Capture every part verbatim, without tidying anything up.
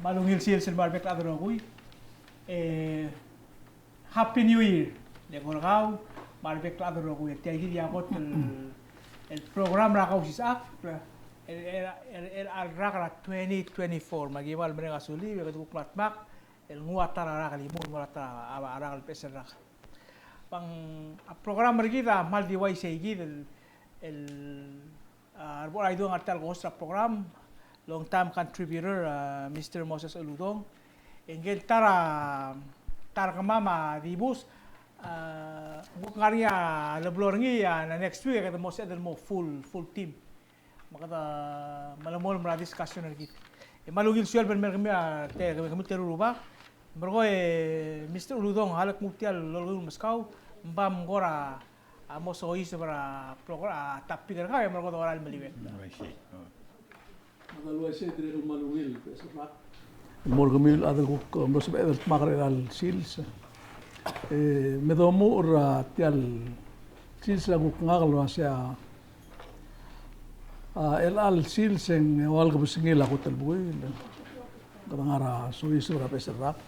Kmal ungil sils el mo er a rebek el chad el rokui. E, Happy New Year. Le ko er kau, me a rebek el chad el rokui. E tia kid a kot el, el program er a Kausisechakl, el, el, el, el rak er a twenty twenty-four. Me aki bai mereng a suliu, e kede kuk mla dmak el nguu a ta er a rak el imuu, nguu a ta er a rak el beches el rak. Me ng, a program er kid a kmal di uaisei kid el, el, a, a rebo er a idung a ta el host er a program, long time contributor, a, Mister Moses Uludong. E ngike el ta er a, ta er kemam a dibus, a, ng kuk ngar er ngii a leblo er ngii, a, next week e kede mo sebeched el mo full, full team. Me kede melemolem er a discussion er kid. E kmal ungil sueleb el mer kemiu a te, kemiu el teru el rubak. Merekong e Mister Uludong, a lak mo tia el lolekoi el meskau, me bo mkora, a, mo soiseb er a program, a, topic er kau, e merekong e dorael el meliuekl. Mm, I see. Oh. Me kede uaisei, dirrek el kmal ungil, beches el rak. Mo er kemiu el chad el kuk, e, mlo sebeched el dmak er chelecha el sils. E, me domuchel er a tia el sils a kuk ngak el uasei a, a, chelecha el sils e ng eua el kebesengil a kot el buil. Kede ngar er a soiseb er a beches el rak.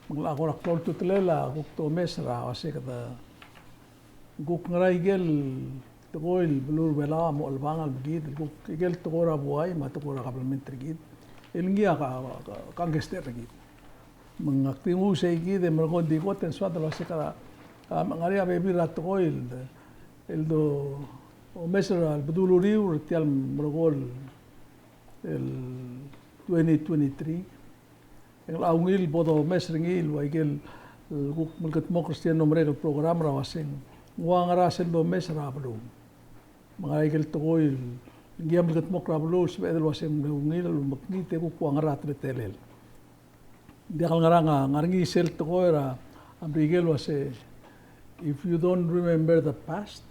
Me ng locha kora klou a ultutelel a kuk domes er a uasei kede kuk ngar er a ikel tekoi el beluu er a Belau a mo chelebangel me kid, el kuk ikel tekoi er a buai me a tekoi er a kabelment er kid el ngii a ka, ka, ka, kangkei er kid. Me ngak di nguu sei kid e merekong e ng di kot e ng soad el uasei kede, a, ngar er ngii a bebil er a tekoi el, el do, omes er a lebedul uriul er tia el merekong el twenty twenty-three. E ng locha ungil bo domes er ngii el ua ikel, e, kuk melekedmokl er sel bo lemerek el program er a uaseng ua ngera sel domes er a beluu. Me ngar er a ikel tekoi el ngii a melekedmokl er a beluu el sebeched el uaseng ng ungil el omekngit e kuk ua ngera a teletelel. Ng diak el ngerang, a, ngar er ngii sel tekoi er a Merikel el uasei, if you don't remember the past,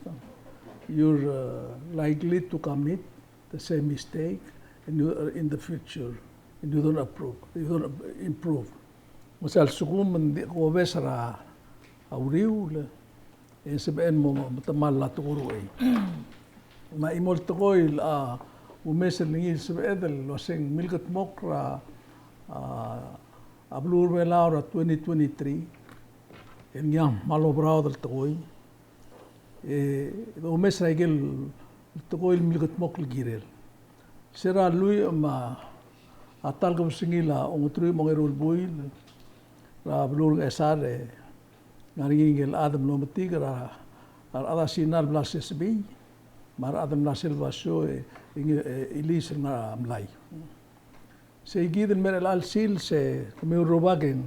you're, uh, likely to commit the same mistake, and you, uh, in the future, and you don't approve, you don't improve. Me sel lsekum e ng di ko obes er a uriul, e sebechem el mo, mo metemall a tekoi er a uchei. Me a chimo el tekoi el, a, umes er ngii el sebeched el uaseng melekedmokl er a, a, a beluu er a Belau er a twenty twenty-three, el ngii a kmal oberaod el tekoi. E, domes er a ikel tekoi el melekedmokl el kirel. Se er a lluich me a ta el kebesengil a ongeteruich me a ongeru el buil er a beluu er a Ngchesar, e, ngar er ngii a ikel chad el mlo metik er a, a rechad er a Sina el bla lsesebii, me a rechad el mla sel basio, e, e, e, ilis el ngar er a mlai. Sei kid el mei er chelecha el sils e kemiu el rubak e ng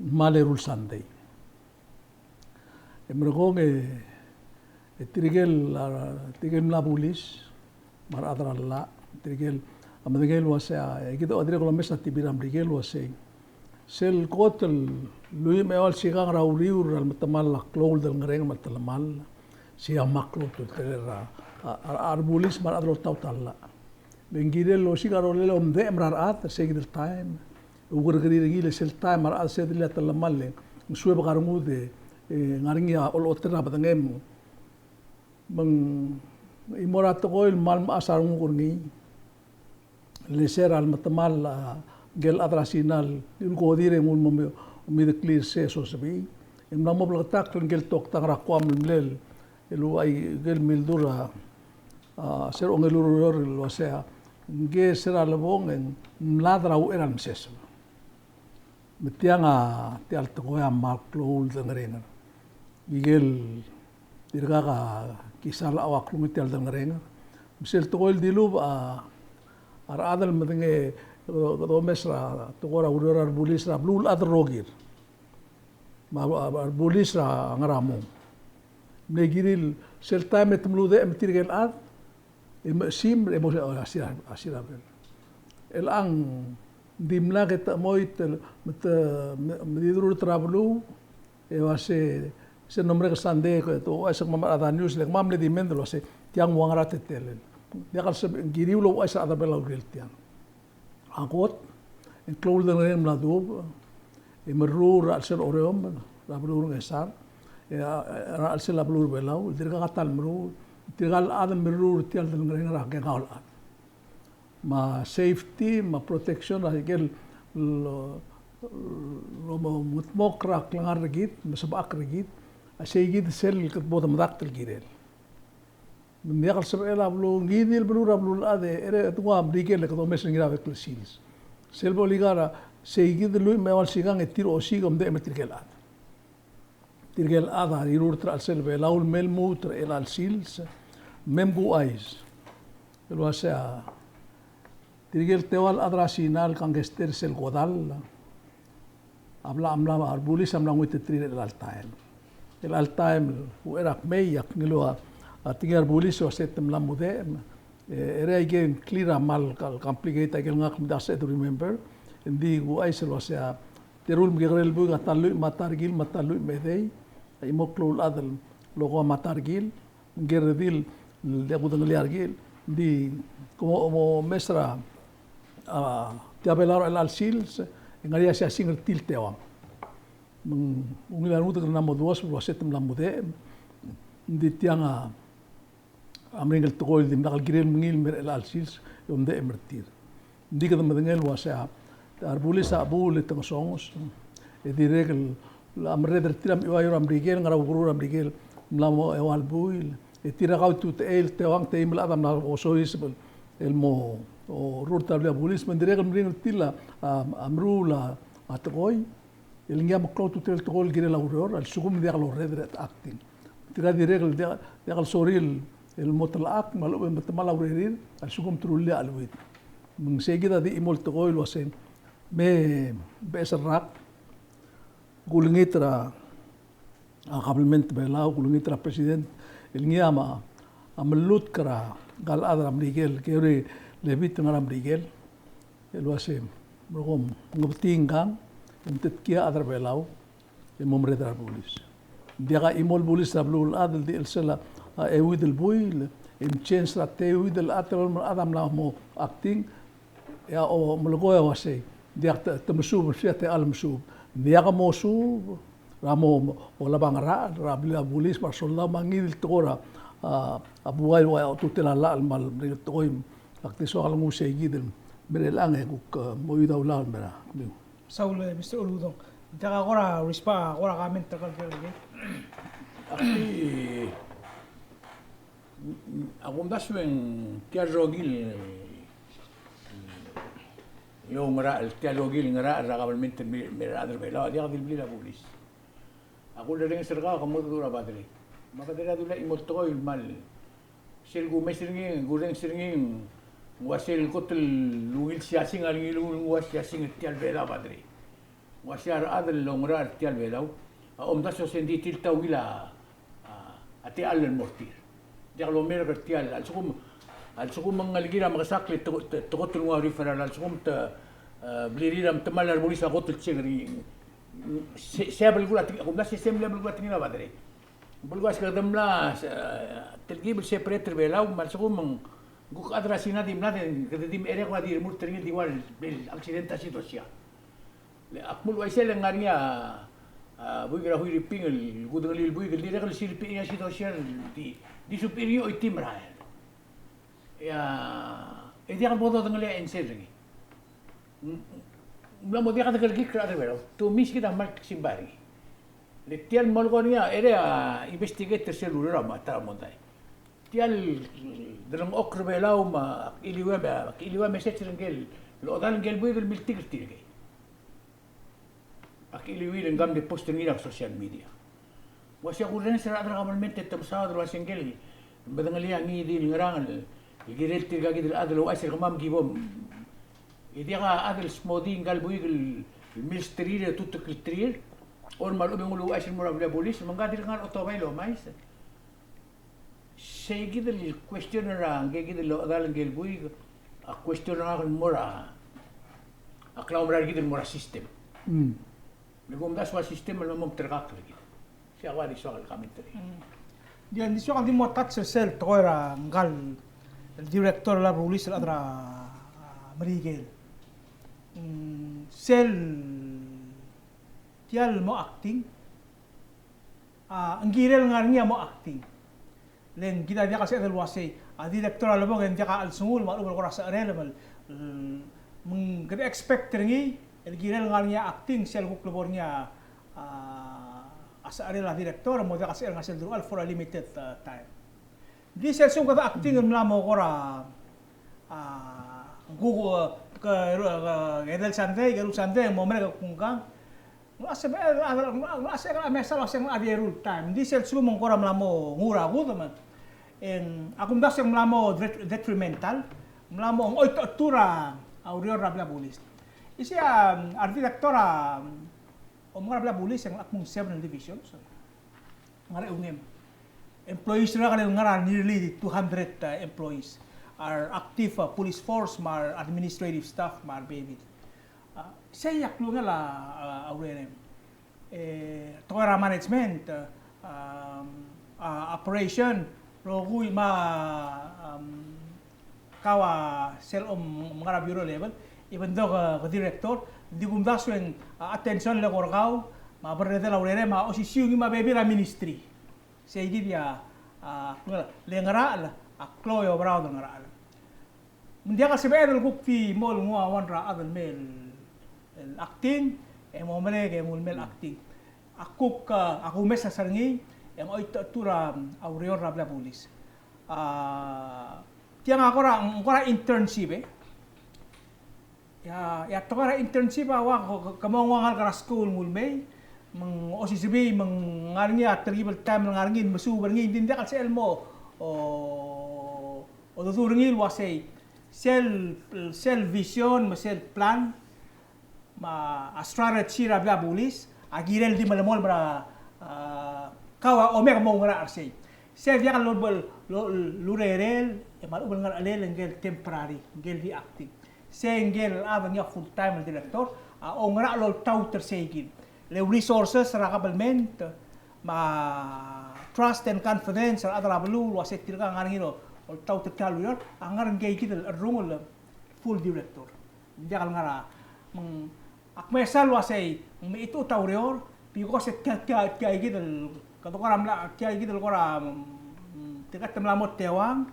kmal eru el sandei. E merekong e, e tirkel, a, tirkel mla bulis, me a rechad er a llach, tirkel, a medengei el uasei, a, e kid a dirrek el omes a tibir a Merikel el uasei. Sel kot el lluich me a eua el sikang er a uriul er a lemetemall a klou el delengerenger me a telemall, sei a kmal klou a ultutelel er a, a, a, a rebulis me a rechad el oltaut a llach. Me ng kirel el osiik a rolel a omdechem er a rechad er se kid el taem. Ukerrekeriil er ngii el sel taem a rechad a sel dilu a telemall e ng suebek a rengud e, e, ngar er ngii a olechotel er a bedengem. Me ng chimo er a tekoi el kmal mechas a renguk er ngii. Le se er a lemetemall a ngikel chad er a Sina el ulekodir e nguu el mo me, omideklii er se e sosebii. E ng mla mo bleketakl er ngikel toktang er a Guam el mle el ua ikel mildur a, a, se er a ongelul el ureor el uasei, ngike se er a lebong e ng mlad er a uchei er a lemeseseb. Me tiang a, tia el tekoi a kmal klou el delengerenger. Ikel, dirkak a kisal a ua klungit tia el delengerenger. Me sel tekoi el dilubech a, a rechad el medengei, kede omes er a tekoi er a ureor er a rebulis er a beluulechad el rokir. Me a, a, a rebulis er a ngar er a mong. Me ng kirir sel taem e te mludechem tirkel chad, e mechesimer, e mo, a, sira, a, sira bel. Chelechang ng dimlak e te chemoit, me te, me, me di dururt er a beluu, e uasei, se ng merek el sandei, e te ouchais er kemam a rechad er a news, le kemam a mle demand el uasei, tiang ng ua ngera a teletelel. Diak el sebechel, ng kiriu el ouchais er a rechad er a Belau el kirel tiang. A kot, e ng klou el delengerenger el mla duubech, e meruul er a chelsel a Oreomel, er a beluu er a Ngchesar, e a, er a chelsel a beluu er a Belau, dirkak a ta el meruul, tirkal chad el meruul er tia el delengerenger a kengau el chad. Me a safety, me a protection er a ikel lo, lo mo, mo, mo krak lengar er kid, me sebechak er kid, a sei kid sel kede bo de medakt el kirel. Me ng diak el sebechel a beluu, ngii di el beluu er a beluulechad e, er a, e dengua Merikel e kede omes er ngii er a bek el sils. Sel bo lik a sei kid el lluich me a eua el sikang e tir a osiik e omdechem er tirke el chad. Tirke el chad a rirurt er a chelsel Belau el me lmuut er chelecha el sils, me mkuchais el uasei a tirke el teua el chad er a Sina el gangster sel kodall a bla, a mla, a rebulis a mla nguiteterir er chelecha el taem. Chelecha el taem el uchei er a kmei, e ak ngiluu a tekingel a rebulis el uasei te mla mudechem. E, er a ikel clear a mal, kal complicate a ikel ngak me ng diak sebeched el remember. Ng di kuchais el uasei a teru el mekekerei el buik a ta el lluich me a ta er kil me a ta el lluich me a edei a chimo el klou el chad el lokoa me a ta er kil. Ng kired el diak kudengelii a rekil, ng di kom mo, mo omes er a, a, tia Belau er chelecha el sils, e ng ngar er ngii a siasing er tir el teuang. Me ng ungil a rengud e kede mla mo duosb el uasei te mla mudechem, ng di tiang a, a meringel tekoi el dimlak el kirel mengiil el mer chelecha el sils e omdechem er tir. Ng di kede medengei el uasei a rebulis a chebuul e te ngesonges, e dirrek el a merreder er tir a mechiuaiu er a Merikel, ngar er a ukeruul er a Merikel, mla mo eua el buil, e tir a kaututechei el teuang, te eim el chad a mla osoiseb el mo orurt er a blil a bulis, me ng dirrek el meringel er tir a, a meruul a tekoi, el ngii a meklou a ultutelel el tekoi el kirel a ureor, a lsekum ng diak lorreder e te acting. Tir a dirrek el diak, diak el sorir el mo telechakl, me a lechub e metemall a urerir, a lsekum te rullii a cheleuid. Me ng sei kid a di chimo el tekoi el uasei, me beches el rak, kulengit er a, a, kabelment er a Belau, kulengit er a president, el ngii a me, a melutk er a, ngka el chad er a Merikel, Keori Levit el ngar er a Merikel, el uasei, merekong, ng betii ngkang, e ng tetkii a chad er a Belau, e mo merreder er a rebulis. Ng diak a chimo el bulis er a beluulechad el di chelsel a, a euid el buil, e ng change er a teuid el chad, el chad a mla mo acting, e a omelekoi a uasei, ng diak te, te mesuub, sei a techall el mesuub. Ng diak mosuub er a mo, mo olab a ngerachel er a blil a bulis me a resoldau me a ngii di el tekoi er a, a, a buai el ua ultutelel a llach el kmal meringel tekoi. Ak di soak el nguu sei kid el mer chelechang e kuk, e, mo chuidaob el mer a. Saul, e, Mister Uludong. Ng diak a kora response, kora comment er kau el kirel. Ak di, a kumdasu e ng tia el rokir el, e, oungerachel, tia el rokir el ngerachel er a kabelment el mer, mer a rechad er a Belau, a diak di le blil a bulis. Ak ulerrenges er kau, ke mo dmu er a padre. Me a padre a dulii a chimo el tekoi el kmal, sel kumes er ngii, kurrenges er ngii, ng ua sel kot el ungil siasing a lengiluu el nguu a siasing er tia el Belau, padre. Ng ua sei a rechad el oungerachel er tia el Belau a omdasu e se ng di tir el ta ungil a, a, a techall el mo er tir. Diak lomerk er tia el, a lsekum, a lsekum ng ngelekir a mekesakl e te, te, te kot el nguu a referral, a lsekum te, e, blirir a metemall a rebulis a kot el check er ngii. Se, se a belkul a tekingir, a kumdasu e se mle belkul a tekingir a padre. Belkul a se kede mla, e, telkib el separate er a Belau, me a lsekum ng kuk chad er a Sina di mlad e kede di mecherei e kora di remurt er ngii el di ua el, el accident a Sidosia. Le ak mle uaisei e ng ngar er ngii a, a, buik er a Huiriping el kudengelii el buik el dirrek el silbechir a Sidosia el di, di subechir er ngii e choitii merael. E a, e diak bo dodengelii a answer er ngii. Ng mla mo diak dekerekikl er a rechad er a Belau. Te omes kid a kmal flexible er ngii. Le tia el molekoi er ngii a, er a investigate er sel ureor me a ta er a mondai. Tia el delengchokl er a Belau me ak chiliuii a, ak chiliuii a message er ngike el ochedal ngike el buik el miltik er tirke. Ak chiliuii e ng mle post er ngii er a social media. Uaisei a kurrenges er a rechad er a government e te mesaod el uasei ngike el medengelii a ngii di el ngerang el kirel tirka kid el chad el ouchais er kemam ki bo. E diak a chad el smodii ngka el buik el milsterir e tuteklterir. Or me a lechub e ng uluuchais el mo er a blil a bulis me ngka dirk ngar er a otobai el omais. Sei kid el question er a ngke kid el ochedal ngke el buik, a question er ngak el mo er a, a klaumera er kid el mo er a system. Mm. Me kumdasu a system el mo omterkakl er kid. Sei a ua di soak el comment er ngii. Mm. Di, di soak el di mo touch er sel tekoi er a ngka el director er a bulis el chad er a, a, Merikel. Mm, sel tia el mo acting, a, ng kirel ngar er ngii a mo acting. Le ng kid a diak a sebeched el uasei a director a lebong e ng diak a chelsengul me a lechub e ng kora secherel me, mm, me ng kede expect er ngii el kirel ngar er ngii a acting sel kuk lebo er ngii a, a, a secherel a director, mo diak a secherel ngar sel deruchall for a limited, uh, time. Ng di sel lsekum kede acting el mla mo kora, a, kuk, ke, ke, edei el sandei, ke eru el sandei, mo merek e kuk ngkang. Ng locha sebechel, a, ng locha sebechel a mesa el uasei ng locha di eru el time. Ng di sel lsekum ng kora mla mo nguu er a kudem, e ng, a kumdasu e ng mla mo det-, detrimental, mla mo ng oitochtur a ureor er a blil a bulis. Isei a, a redirector a, omengar er a blil a bulis e ng locha kmo ng seven el division, so. Ngar er a eungel employees er a, el ngar er a nearly two hundred, uh, employees, a re active, uh, police force, me a re administrative staff, me a rebebil. Uh, sei a klungel a, uh, a urerem. E, tekoi er a management, uh, um, uh, operation, rokui me a, um, kau a sel om, omengar er a bureau level, even though ke, ke director, ng di kumdasu e ng, a, attention el eko er kau, me a berredel a urerem a osisiu ngii me a bebil er a ministry. Sei kid a, a, le ngerachel, a klou e oberaod el ngerachel. Me ng diak el sebeched el kuk di mo el nguu a one er a chad el mei el, el acting, e mo merek e nguu el mei el acting. A kuk, a, a kumes a ser ngii, e ng oitochtur a, a ureor er a blil a bulis. A, tiang a kora, kora internship, e. Ia, ia tekoi er a internship a ua ke, ke, ke mo nguu a ngalek er a skuul el nguu el mei, me ng osisebii, me ng ngar er ngii a telkib el taem el ngar er ngii el mesuub er ngii, ng di ng diak el sebechel el mo, o, odedu er ngii el uasei, sel, sel vision, me sel plan, me a strategy er a blil a bulis, a kirel di melemolem er a, a, kau a omek e mo oungerachel er sei. Sei a diak el lo-, lo-, lurerel, e me a lechub el ngerechelel ngike el temporary, ngike el di acting. Sei ngike el chad el ngii a full time el director, a oungerachel el oltaut er sei kid. Le resources er a government, me a trust and confidence er a rechad er a beluu, el uasei tirka a ngar er ngii el oltaut er tia el ureor, a ngar er ngii kid el cherrungel el full director. Ng diak el ngar er a, me ng, ak mesa el uasei, ng mechitechut a ureor, because tia, tia, tia kid el, kede kora mla, tia kid el kora, mm, tirka te mla mo teuang,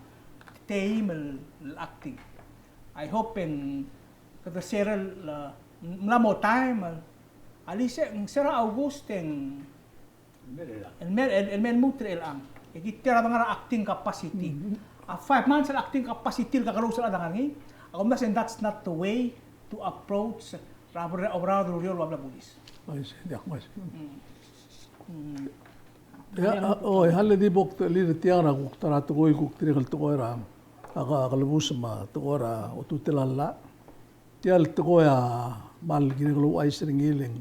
teim el, el acting. I hope e ng kede sel, uh, mla mo taem, uh, alise, ng se er a August e ng el mei, el, el mei el lmuut er chelechang. E kid tia a dengar er a acting capacity. A five months el acting capacity el kakerous el chad a ngar er ngii. A kumdasu e ng that's not the way to approach er a oberaod el ureor el ua blil a bulis. Oi, sei, diak, oi, sei. Ia, a, oi, a le di bo ktechelir tiang er a kuk ta er a tekoi, kuk dirrek el tekoi er a, a ka, a kelebus me a tekoi er a otutel a llach. Tia el tekoi a kmal kirek el ouchais er ngii el ng,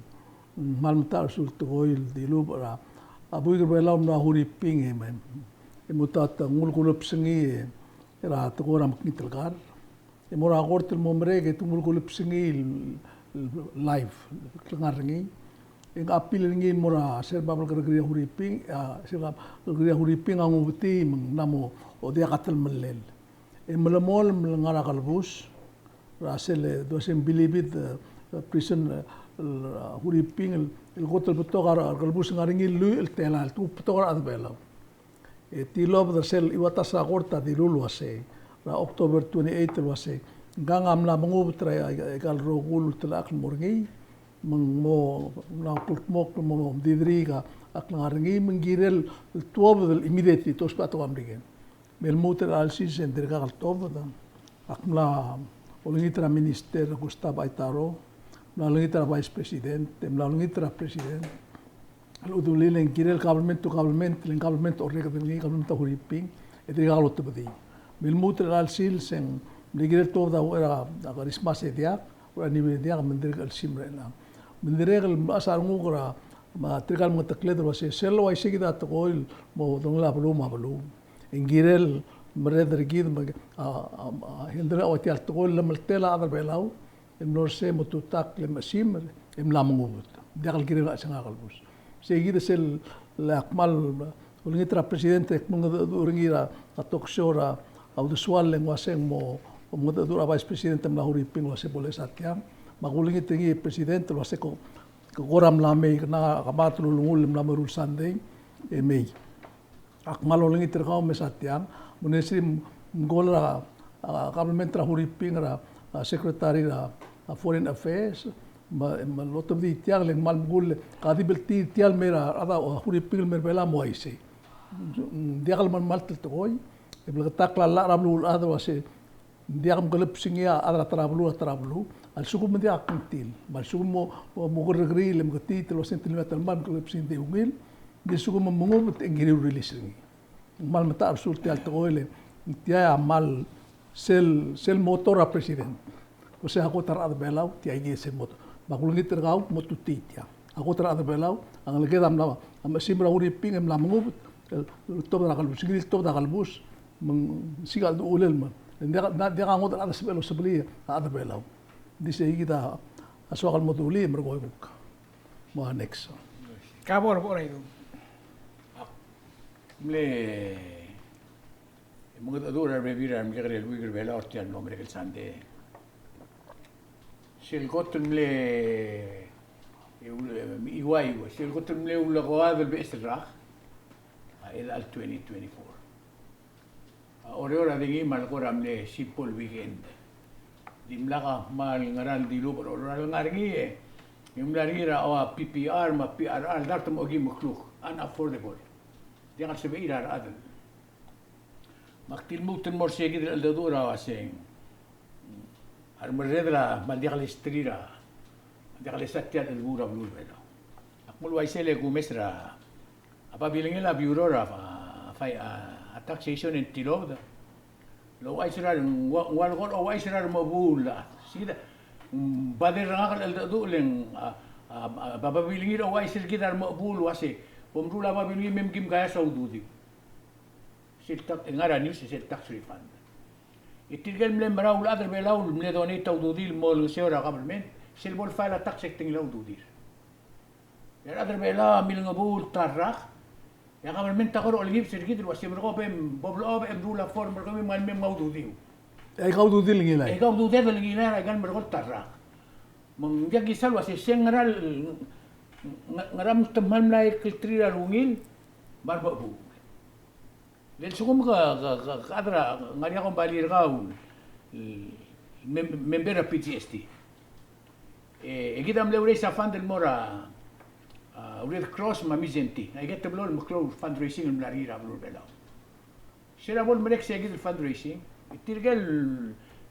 mm, kmal metachersul tekoi el dilubech er a, a buik er a Belau el mla Huriping e, me, e mo ta, ta nguu el kulebesengii er a tekoi er a mekngit el kar. E mo er a kort el mo merek e te nguu el kulebesengii el, el live, el klengar er ngii. E ng appeal er ngii el mo er a sel bab el kerrekeriil er a Huriping, a, sel bab el kerrekeriil er a Huriping a ngubetii me ng mla mo diak a telemellel. E melemolem el ngar er a kelebus er a sel, e, dozen bilibid, e, prison, e, el, e, Huriping el, el kot el betok a rekelebus el ngar er ngii el lluich el telael, te kuk betok a rechad er a Belau. E tilobed er sel chiuatas er a kort a dilu el uasei, er a October twenty-eight el uasei, ngkang a mla mengubet er a, a, aika el rokui el ultelechakl el mo er ngii, me ng mo, mla kldmokl el mo, mo mdidriik a klengar er ngii, me ng kirel tuobed el immediately, te ousbech a tekoi er a Merikel. Me lmuut er chelecha el sils e ng dirkak el tuobed. Ak mla olengit er a Minister Gustav Aitaro, mla olengit er a Vice President, e mla olengit er a President. El udulir e ng kirel government to government, le ng government a orreked er ngii, government er a Huriping, e dirkak lotebedii. Me lmuut er chelecha el sils e ng mle kirel tuobed a uchei er a Christmas e diak, uchei er a New Year e diak, me ng dirk chelsimer er chelechang. Me ng dirrek el mechas a renguk er a, me tirka el mengetekled el uasei, sel uaisei kid a tekoi el mo delongelel a beluu me a beluu. E ng kirel merreder er kid me a, a, a, handle a ua tia el tekoi el llemeltel a chad er a Belau el mlo er sei me tutakl e mechesimer e mla mengubet. Diak el kirel a chesang a kelebus. Sei kid sel, le ak kmal olengit er a President e kmo ng mengedecheduch er ngii er a talk show er a uldesual el ng uasei ng mo, mo mengedecheduch er a Vice President el mla Huriping el uasei bo lesa tiang. Me ak ulengit er ngii e President el uasei ko, ke kora mla mei, ke ngar er a kemanget el ulengull el mla mo eru el Sunday e mei. Ak kmal olengit er kau me sa tiang, me ng uaisei me ng call er a, a, government er a Huriping er a, a, Secretary er a, a, Foreign Affairs, Me, me lotobedii tiang le ng kmal mekull, ka di bltitii tiang el mei er a rechad er a Huriping el mei er a Belau el mo uaisei. Ng diak el melemalt el tekoi, e bleketakl a llach er a beluulechad el uase ng diak mkelebsengii a chad er a ta er a beluu, a ta er a beluu, a lsekum ng diak a kngtil, me a lsekum mo, mo, mo kerrekeriil e meketiit el uase ng telemall me kmal mkelebsengii a di ungil, ng di lsekum ng mengubet e ng kirir el release er ngii. Ng kmal metachersul tia el tekoi le, tia a kmal sel, sel motto er a president. Ko se a kot er a rechad er a Belau, tia kid sel motto. Me a kulengit er kau, mo tutii tia. A kot er a rechad er a Belau, a ngeleked a mla, a mechesimer a Huriping e mla mengubet, el, el tobed er a kelebus, ngii di el tobed er a kelebus, me ng siik a cheldechullel me. Ng diak, ng diak a ngodech el chad el sebechel el osebelii a rechad er a Belau. Ng di sei kid a soak el mo dulii, me er koi kuk. Mo next. Ka bo er a bo er a idung. Mle, e mengedecheduch er a rebebil er a remekekerei el week er a Belau er tia el mlo merek el sandei. Sel kot el mle, e, ul-, e, iuai, iuai. Sel kot el mle ulekoad el beches el rak, a, el, el twenty twenty-four. A Oreor a di ngii me a leko er a mle simple weekend. Dimlak a kmal ngerang el dilubech er a Oreor. A lengar er ngii e ng mla er ngii er a, a P P R me a P R R el dart me a okeim el kluk. Unaffordable. Diak el sebechir a rechad. Me ak di lmuut el mo er se kid el cheldecheduch er a uaseng a remerreder a kmal diak lesterir a, diak lesa tia el chelebuul er a beluu er a Belau. Ak mo uaisei e kumes er a, a babilngel a Bureau er a, a, fi-, a, a Taxation and Tilobed el ouchais er a, ng ua, ng ua lekor ouchais er a remechebuul a. Sei kid a, mm, bade er ngak el cheldecheduch le ng, a, a, a, ba-, babilngir ouchais er kid a remechebuul el uase, bo mruul a babilngir me mkim kaias a ududiu. Sel tax, e ngar er a news, sel tax refund. E tirke el mle merael el chad er a Belau el mle donate a ududir el mo olengeseu er a government, sel bo lefile a tax e te ngilai a ududir. E a rechad er a Belau a milengebuul ta el rak, e a government a kora olengibes er kid el uase, merekong, bo mruul a form er kemiu me ng mei me mngai a ududiu. Aika a ududir el ngilai. Aika a ududir el ngilai er aika el merekong ta el rak. Me ng diak kisa el uase se ngera el, ng-, ngera me te kmal mla klterir a rungil me a remechebuul. Le lsekum ke, ke, ke, ke chad er a, ngar er ngii a kombalii er kau el mem-, member er a P G S T. E, e kid a mle raise a fund el mo er a, a, Red Cross me a Mindszenty. Aike el teblo el meklou el fundraising el mla er ngii er a beluu er a Belau. Se er a bo lemerek se kid el fundraising, e tirke el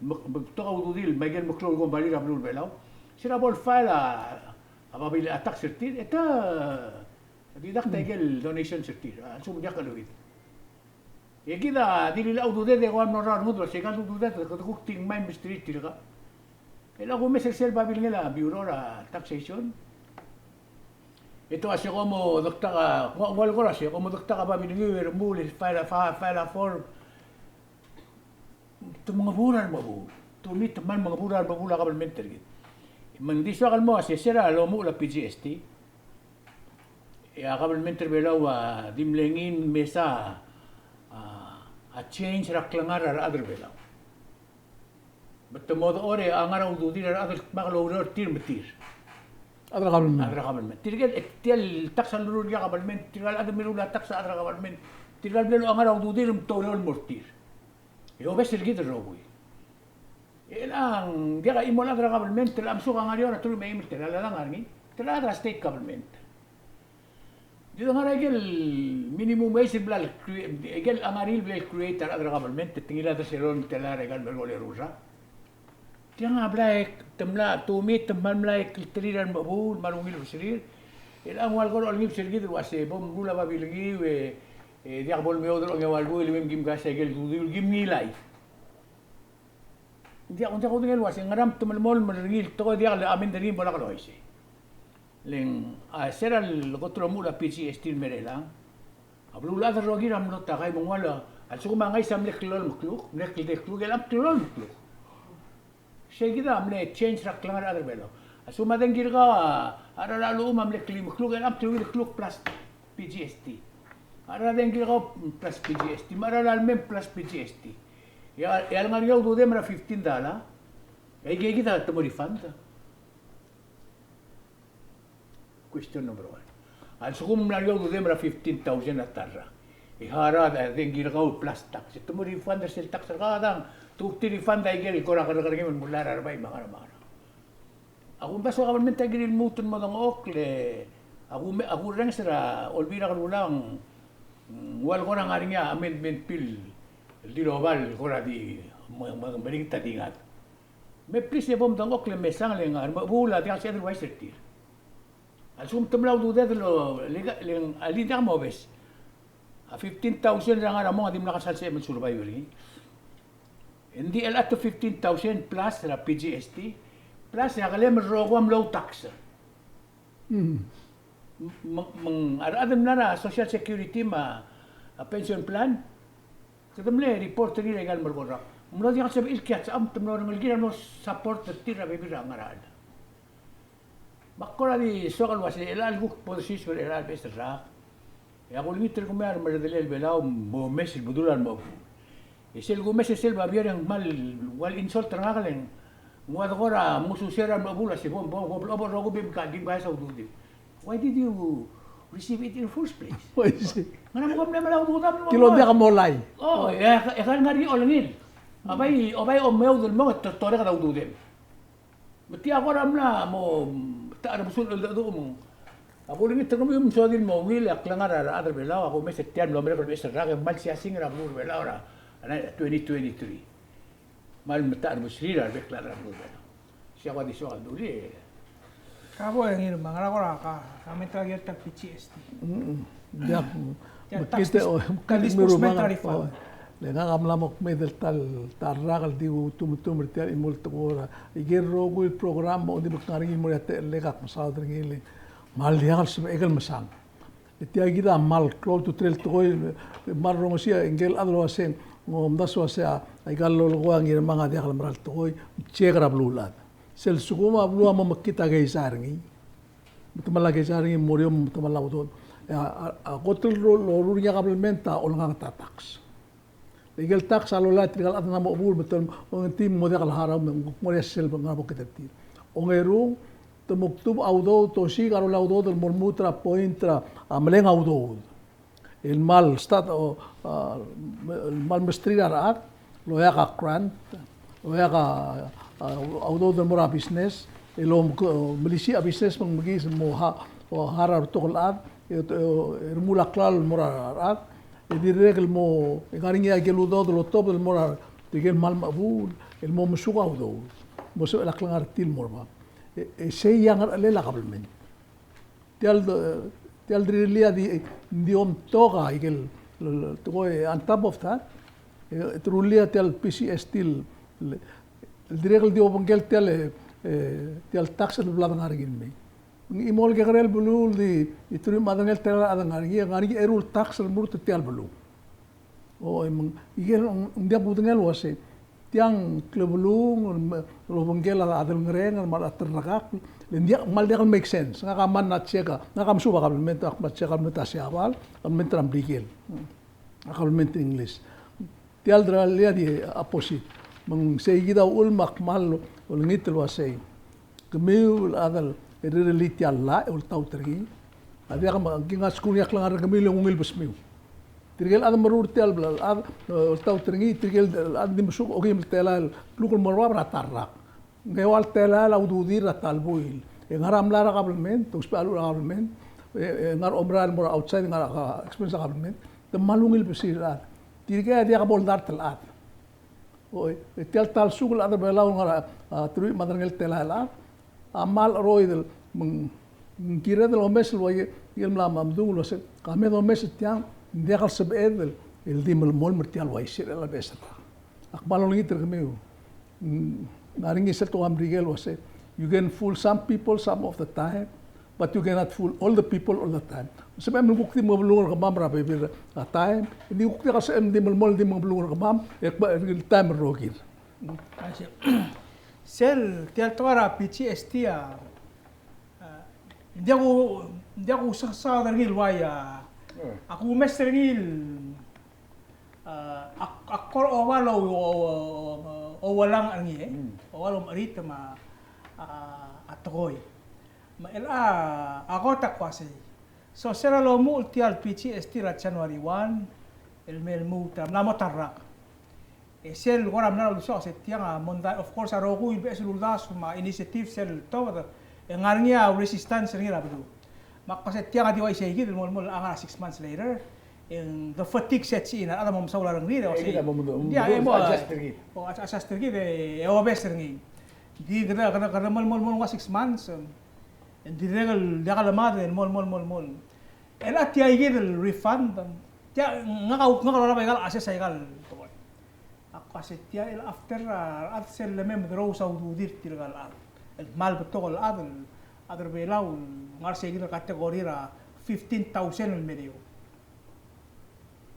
me-, me-, betok a ududir me aike el meklou el kombalii er a beluu er a Belau, se er a bo lefile a, a babilngel a tax er tir, e te deduct aike el donations er tir, a lsekum ng diak el cheleuid. E kid a di lilia a ududed e kora mlo er a rengud el uase aika el ududed e kede kuk di ngmai el mesterir tirka. E le kumes er sel babilngel a Bureau er a Taxation. E te uase kom mo dektak a, ng ua, ng ua lekor a se, kom mo dektak a babilngiu e remuul e file a, fa-, file a form. Te mengebuul a remechebuul. Te omit me a mengebuul a remechebuul a government er kid. Me ng di soak el mo uase se er a lomuchel a P G S T, e a government er a Belau a di mle ngii el mesa a, a change er a klengar er a rechad er a Belau. Me te mo dechor e a ngar er a ududir a rechad el dmak el oureor er tir me tir. Chad er a government. Chad er a government. Tirke el, tia el tax a lolul a government, tirka el chad el meruul a tax a chad er a government. Tirka el mle ngar er a ududir me te oureor el mo er tir. E obes er kid el rokui. E ng diak a chimo el chad er a government el msuk a ngar er eou er a teruich me a eim el telael, a ngar er ngii, te ngar er a state government. Di ngar er aike el minimum wage el bla el crea-, aike el ngar er ngii el bla el create a rechad er a government, te ngilai a deseroll el telael er aika el mle rolel a rursa. Tiang a blai te mla, te omit me a mla klterir a remechebuul me a rungil a beserir. E ng ua lekor olengibes er kid el uase bo mruul a babilngiu e, e diak bo lemeoud er a ongeuang el buil e mei me kim kaias aike el ududiu el kim ngilai. Ng diak, ng diak kudengei el uase ngera me te melemolem er ngii el tekoi, diak le amend er ngii me bo lak el uaisei. Le ng, a, se er a lekot el omuchel a P G S T el mera el chang, a beluulechad el rokir a mlo takai me ng ua le, a lsekum a ngais a mle klou el mekluk, mle kldei el kluk, e ng mle klou el mekluk. Sei kid a mle change er a klengar er a rechad er a Belau. A lsekum a dengki er kau a, a cheral a llechum a mle kliu el mekluk, e ng mle kliu el kluk plus P G S T. A cheral a dengki er kau plus P G S T, me a cheral a lemei plus P G S T. E a, e a lengar er ngii a ududem er a fifteen dollar, e aike kid a te mo refund. Question number one. A lsekum ng mla er ngii a ududem er a fifteen thousand a ta el rak, e a cheral a dengki er kau plus tax, e te mo refund er sel tax er kau a dang, te kuk di refund aike el kora kerrekerngem el mullai er a rebai me a ngerang me a ngerang. A kumdasu a kabelment a kirir el lmuut el mo dengchokl e a kume-, a kurrenges er a Olbiil er a Kelulau, mm, ng ua le kora ngar er ngii a amendment bill el di lobal el kora di me-, me-, melekoi a di ngar. Me please e bo mdengchokl e mesang le ngar, me a remechebuul a diak el sebeched el uaisei er tir. A lsekum te mla ududed el, le, le, a le diak mobes. A fifteen thousand er a ngar er a mong a dimlak a sal sebechem el survive er ngii. Ng di el up to fifteen thousand plus er a P G S T, plus e a kelem el rokui a mlo tax. Mm. Me, me, me a rechad el mla er a Social Security me a, a pension plan, kede mle report er ngii er aika el merek el rak. Ng mlo diak el sebechir el kiei er a chelsel me te mlo rengelekir a mlo support er tir er a bebil er a ngar er a chelsel. Me ak kora di soak el uasei, el chelecha el kuk bo desius er a chelecha el beches el rak, e ak olengit er kemiu a remerredelel a Belau, momes el bedul a remechebuul. E sel kumes e sel babier e ng kmal ua le insult er ngak el ng ua de kora mengususeu er a remechebuul a se bo, bo, bo, bo, bo, rokui e bek a di mkasai a ududem. Why did you receive it in the first place? Why is it? Ngera me kom mle melai a ududem? Kilo diak molai. Oh, e, e, e ngar er ngii a olengil. A bai, a bai omeoud el mong e te, torreked a ududem. Me tia kora mla mo, ta er a besul el dedu mong. Ak olengit er kemiu me soak el mo ungil, a klengar er a rechad er a Belau, a kumes er tia el mlo merek el beches el rak e kmal siasing er a beluu er a Belau er a, er a twenty twenty-three. Kmal metacherbesul er a rebek el chad er a beluu er a Belau. Sei a kuk di soak el dulii. Ka bo e ngii me a ngera kora ka, ka comment er a P G S T. Mm, diak. Diak, me tax kid, dis-, oh, tax kid me disbursement rubang, refund. Oh. Le ngak a mla mo kmeed el ta el, ta el rak el di tumetumer er tia el chimo el tekoi er a ikel rokui el program me a di mle ngar er ngii el mo er a techellek, ak mesaod er ngii el kmal diak el sebechek el mesang. E tia kid a kmal klou a ultutelel el tekoi, e kmal rongesii a ngikel chad el uasei, ng omdasu el uasei a, aika el lolekoi a Ngirmang a diak el mera el tekoi, check er a beluulechad. Sel lsekum a beluu a mo mekngit a keizai er ngii, me te mla keizai er ngii, mo er eou me te mla udoud. E a, a, a kot el ro-, loruul er ngii a kabelment a olenganget a tax. Le ikel tax a lolai tirka el chad el mo chebuul me te, ongtil mo diak el harau me ng kuk mo er a sel ngar er a boked er tir. Ongerung, te mo kdubech a udoud, te osiik a rolel a udoud el mo lmuut er a point er a, a, meleng a udoud. El kmal start, o, a, el kmal mesterir a rechad el oeak a grant, el oeak a, a, a udoud el mo er a business, el om-, melisiich a business me ng mekiis el mo ha-, o, hire a rebetok el chad, e, e, e remuul a klalo el mo er a rechad, e dirrek el mo, e ngar er ngii a ikel udoud el otobed el mo er a, tirke el kmal mechebuul, el mo mesuk a udoud, mo sebechel a klengar er tir el mo er bab. E, e sei a ngerechelel a kabelment. Tia el, tia el rirellii a di, di omtok a ikel, el, el, tekoi, on top of that, e, te rullii a tia el P G S T el, el, el dirrek el di obengkel tia el, e, tia el tax el bla dengar er ngii el mei. Ng chimo el kekerei el beluu el di, di truich me a derengel telael a dengar er ngii, ngar er ngii a eru el tax el murt er tia el beluu. O, e me ng, ikel, ng, ng diak kudengei el uasei. Tiang klebelung, el me-, el obengkel a, a delngereng, el me a terrekakl, le ng diak, kmal diak el make sense. Ngak a mla check a, ngak a mesuub a kabelment, ak mla check a kabelment er a Siabal, kabelment er a Merikel. A kabelment er a Ingles. Tia el dirrek el di opposite. Me ng sei kid a uchul me ak kmal olengit el uasei. Kemiu el chad el rirellii tia el llach e oltaut er ngii. A diak me, ngii a skuul ngii a klengar er kemiu el ungil besmiu. Tirke el chad el meruul er tia el bla, el chad, e, oltaut er ngii, tirke el chad el di mesuk, okeim el telael el kluk el mo er bab er a ta el rak. Ng eua el telael a ududir er a ta el buil. E ngar er a mlai er a kabelment, ousbech a llechul a kabelment, e, e ngar er a omerael el mo er a outside, ngar er a, a, expense er a kabelment, te kmal ungil besir el chad. Tirke a diak bo el dart el chad. Oi, e tia el ta el suk el chad er a Belau el ngar er a, a, truich me a derengel telael el chad, a kmal cheroid el, me ng, me ng kired el omes el uaisei, el mla me mdung el uasei, ka me domes er tiang, ng diak el sebeched el, el di melemolem er tia el uaisei er a beches el rak. Ak kmal olengit er kemiu. Mm, ng ngar er ngii sel tekoi er a Merikel el uasei, you can fool some people some of the time, but you cannot fool all the people all the time. Sebechem el kuk di mebelung er kemam er a bebil er a taem, e di kuk diak el sebechem el di melemolem el di mebelung er kemam, e kbo er ngii el taem el rokir. Sel, tia el tekoi er a P G S T a, a, ng diak ku, ng diak kusesaod er ngii el uai a, a kumes er ngii el, a, ak, ak kora oba el ou, ou, ou, ouelang er ngii, e. Mm. Oba el omecheritem a, a, a tekoi. Me chelecha a kot a kuk uasei. So, se er a lomuchel tia el P G S T er a January one, el me lmuut a, mla mo ta el rak. E sel kora mla er a uldesuek a se tiang a mondai, of course, a rokui el beches el uldasu me a initiative sel tobed, e ng ngar er ngii a resistance er ngii er a beluu. Me ak kmo se tiang a di uaisei kid el mo, mo, a ngar er a six months later, e ng the fatigue sets in, a rechad a mo mesaul a rengrir, e uaisei. Ng di a mo adjust er kid, e obes er ngii. Di kede, kede, kede mo, mo, mo, mo six months, e ng dirrek el diak lemad el mo, mo, mo, mo. E le tia kid el refund, tia ngak a, ngak a lorael a ikal assess a ikal tekoi. Ak kmo se tia el after a rechad sel leme mederous a ududir tirka el chad el kmal betok el chad, el chad er a Belau el ngar sei kid el category er a fifteen thousand el medio.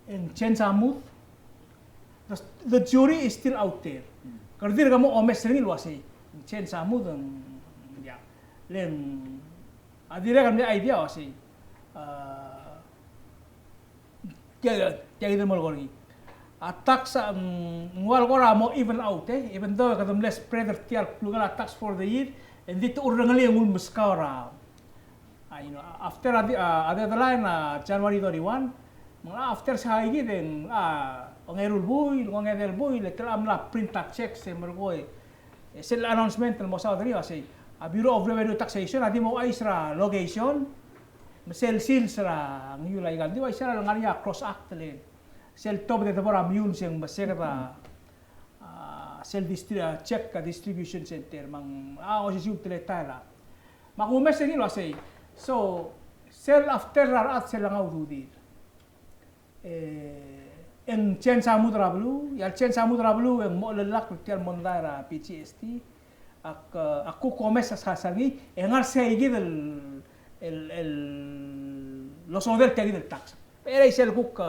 E ng change a mood, the, the jury is still out there. Kede dirk mo omes er ngii el uasei, ng change a mood, ng, ya, le ng, a dirrek el mle idea el uasei, a, tia, tia kid el mo er ngii. A tax a, mm, ng ua el kora mo even out, e. Even though kede mle spread er tia el klungel a tax for the year, e ng di te urrengelii e ng ulemeskau er a, a, you know, after a, a, a deadline a January thirty-one, me ng locha after se kid e ng, a, ongeru el buil, ongedei el buil, e te locha mla print a check se merekong e E sel announcement el mo saod er ngii a sei, a Bureau of Revenue Taxation a di mo ouchais er a location, me sel sils er a ngiul a ikal di ouchais er a lengar er ngii a cross act le sel tobed e debo er a meiuns e ng meseked a, a, sel distri-, a, check a distribution center, me ng, a, osisiu el teletael a. Me a kumes er ngii el uasei. So, sel after er a rechad sel lengar a ududir. E, e ng change a mood er a beluu, e a le change a mood er a beluu, e ng mo lak er tia el mondai er a P G S T, ak, ak kuk omes a sal ngii, e ngar sei kid el, el, el, losodel tia kid el tax. Pero e sel kuk, e,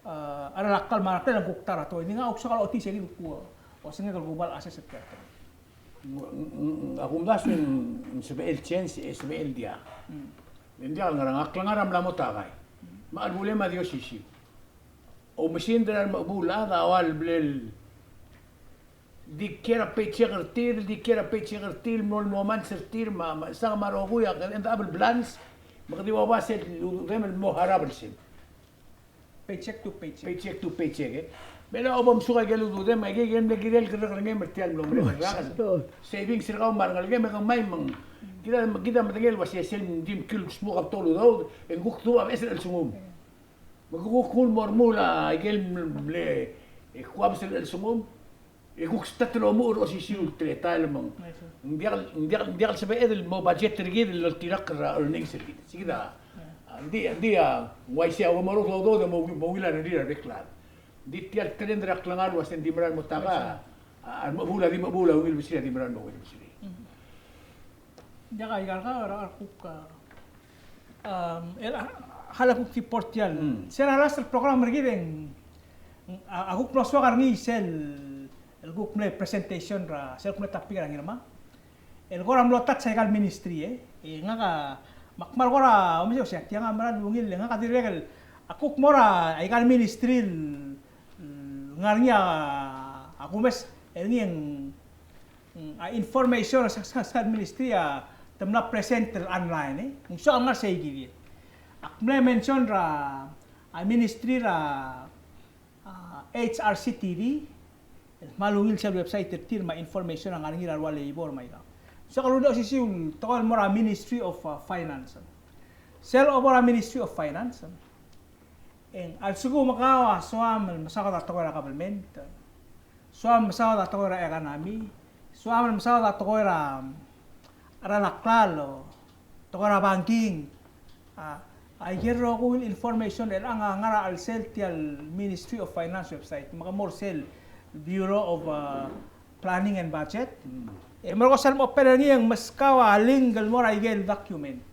e, a rechad el klou me a rechad el kuk ta er a tekoi, ng di ngak a kuk soak el ochotii sei kid el kuk, osengek el kuk bai el assess er tia el tekoi. Ng, ng, ng, a kumdasu e ng sebechel change, e sebechel diak. Mm. Ng diak el ngerang, a klengar a mla mo takai. Me a chelebulem a di osisiu. Oumesingd er a remechebuul el chad a ua le blel di kiei er a paycheck er tir, di kiei er a paycheck er tir, mlo, mlo months er tir, me a, me a chesang me a rokui a kede end up el balance, me kede ua ua sel ududem el mo harau el sel. Paycheck to paycheck. Paycheck to paycheck, e. Me a lebo msuk a ikel ududem, me a ikel, ikel mle kirel kerrekerengem er tia el mlo merek el rak. Savings er kau me a rengelekem e ke ngmai me ng. Kid a, kid a medengei el uasei sel di mkiu el smuk a betok el udoud, e ng kuk dubech a beches el chelsengum. Me kuk kuk mo remuul a ikel mle, e, kuabes el chelsengum. E kuk start el omuchel er a osisiu el teletael me ng. I see. Ng diak, ng diak, ng diak el sebeched el mo budget er kid el oltirakl er a earnings er kid. Sei kid a, a, ng di, ng di a, ng uaisei a, mo er a udoud e mo, mo ungil a rengrir a rebek el chad. Ng di tia el trend er a klengar el uasei ng di mera el mo takai, a, a, a remechebuul a di mechebuul a ungil besir a di mera el mo ungil besir. Mm. Diak a ikal kau er a kuk, a, um, el, a, hal a kuk report tial. Mm. Sel last el program er kid e ng, a, a kuk mlo soak er ngii sel, el kuk mle presentation er a, sel kuk mle topic er a Ngirmang. El kora mlo touch a ikal ministry, e. E ngak a, me ak kmal kora, omes e uasei, tiang a mera el ungil, e ngak a dirrek el, a kuk mo er a ikal ministry el, el ngar er ngii a, a kumes, er ngii e ng Mm, a information er a sa, sa, sa ministry a te mla present el online, e. Ng soak el ngar sei kid. Ak mle mention er a, a ministry er a, a, H R C T D, el kmal ungil sel website er tir me a information a ngar er ngii er a rua labor me a ikang. Soak el ungil osisiu el tekoi el mo er a Ministry of, a, Finance. Sel obo er a Ministry of Finance, e ng a lsekum kau a soam el mesaod a tekoi er a government, soam el mesaod a tekoi er a economy, soam el mesaod a tekoi er a, er a klalo, tekoi er a banking, a, a ikel rokui el information er chelechang a ngar er a chelsel tial Ministry of Finance website, me ke mo er sel Bureau of, uh, Planning and Budget. Mm. E merekong sel mo open er ngii e ng meskau a link el mo er a ikel document.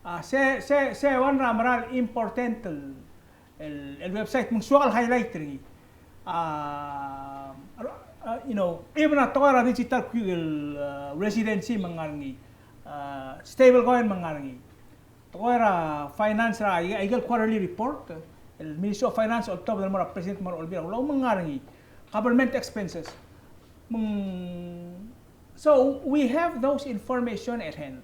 A, se, se, se one er a mera el important el, el, el website, me ng soak el highlight er ngii. A, a, you know, even a tekoi er a digital cu-, el, a, residency me ng ngar er ngii. A, stable coin me ng ngar er ngii. Tekoi er a finance er a, a, a ikel quarterly report, el Ministry of Finance, oltobed el mo er a President me a Olbiil er a Kelulau me ng ngar er ngii. Government expenses. Me ng, so, we have those information at hand.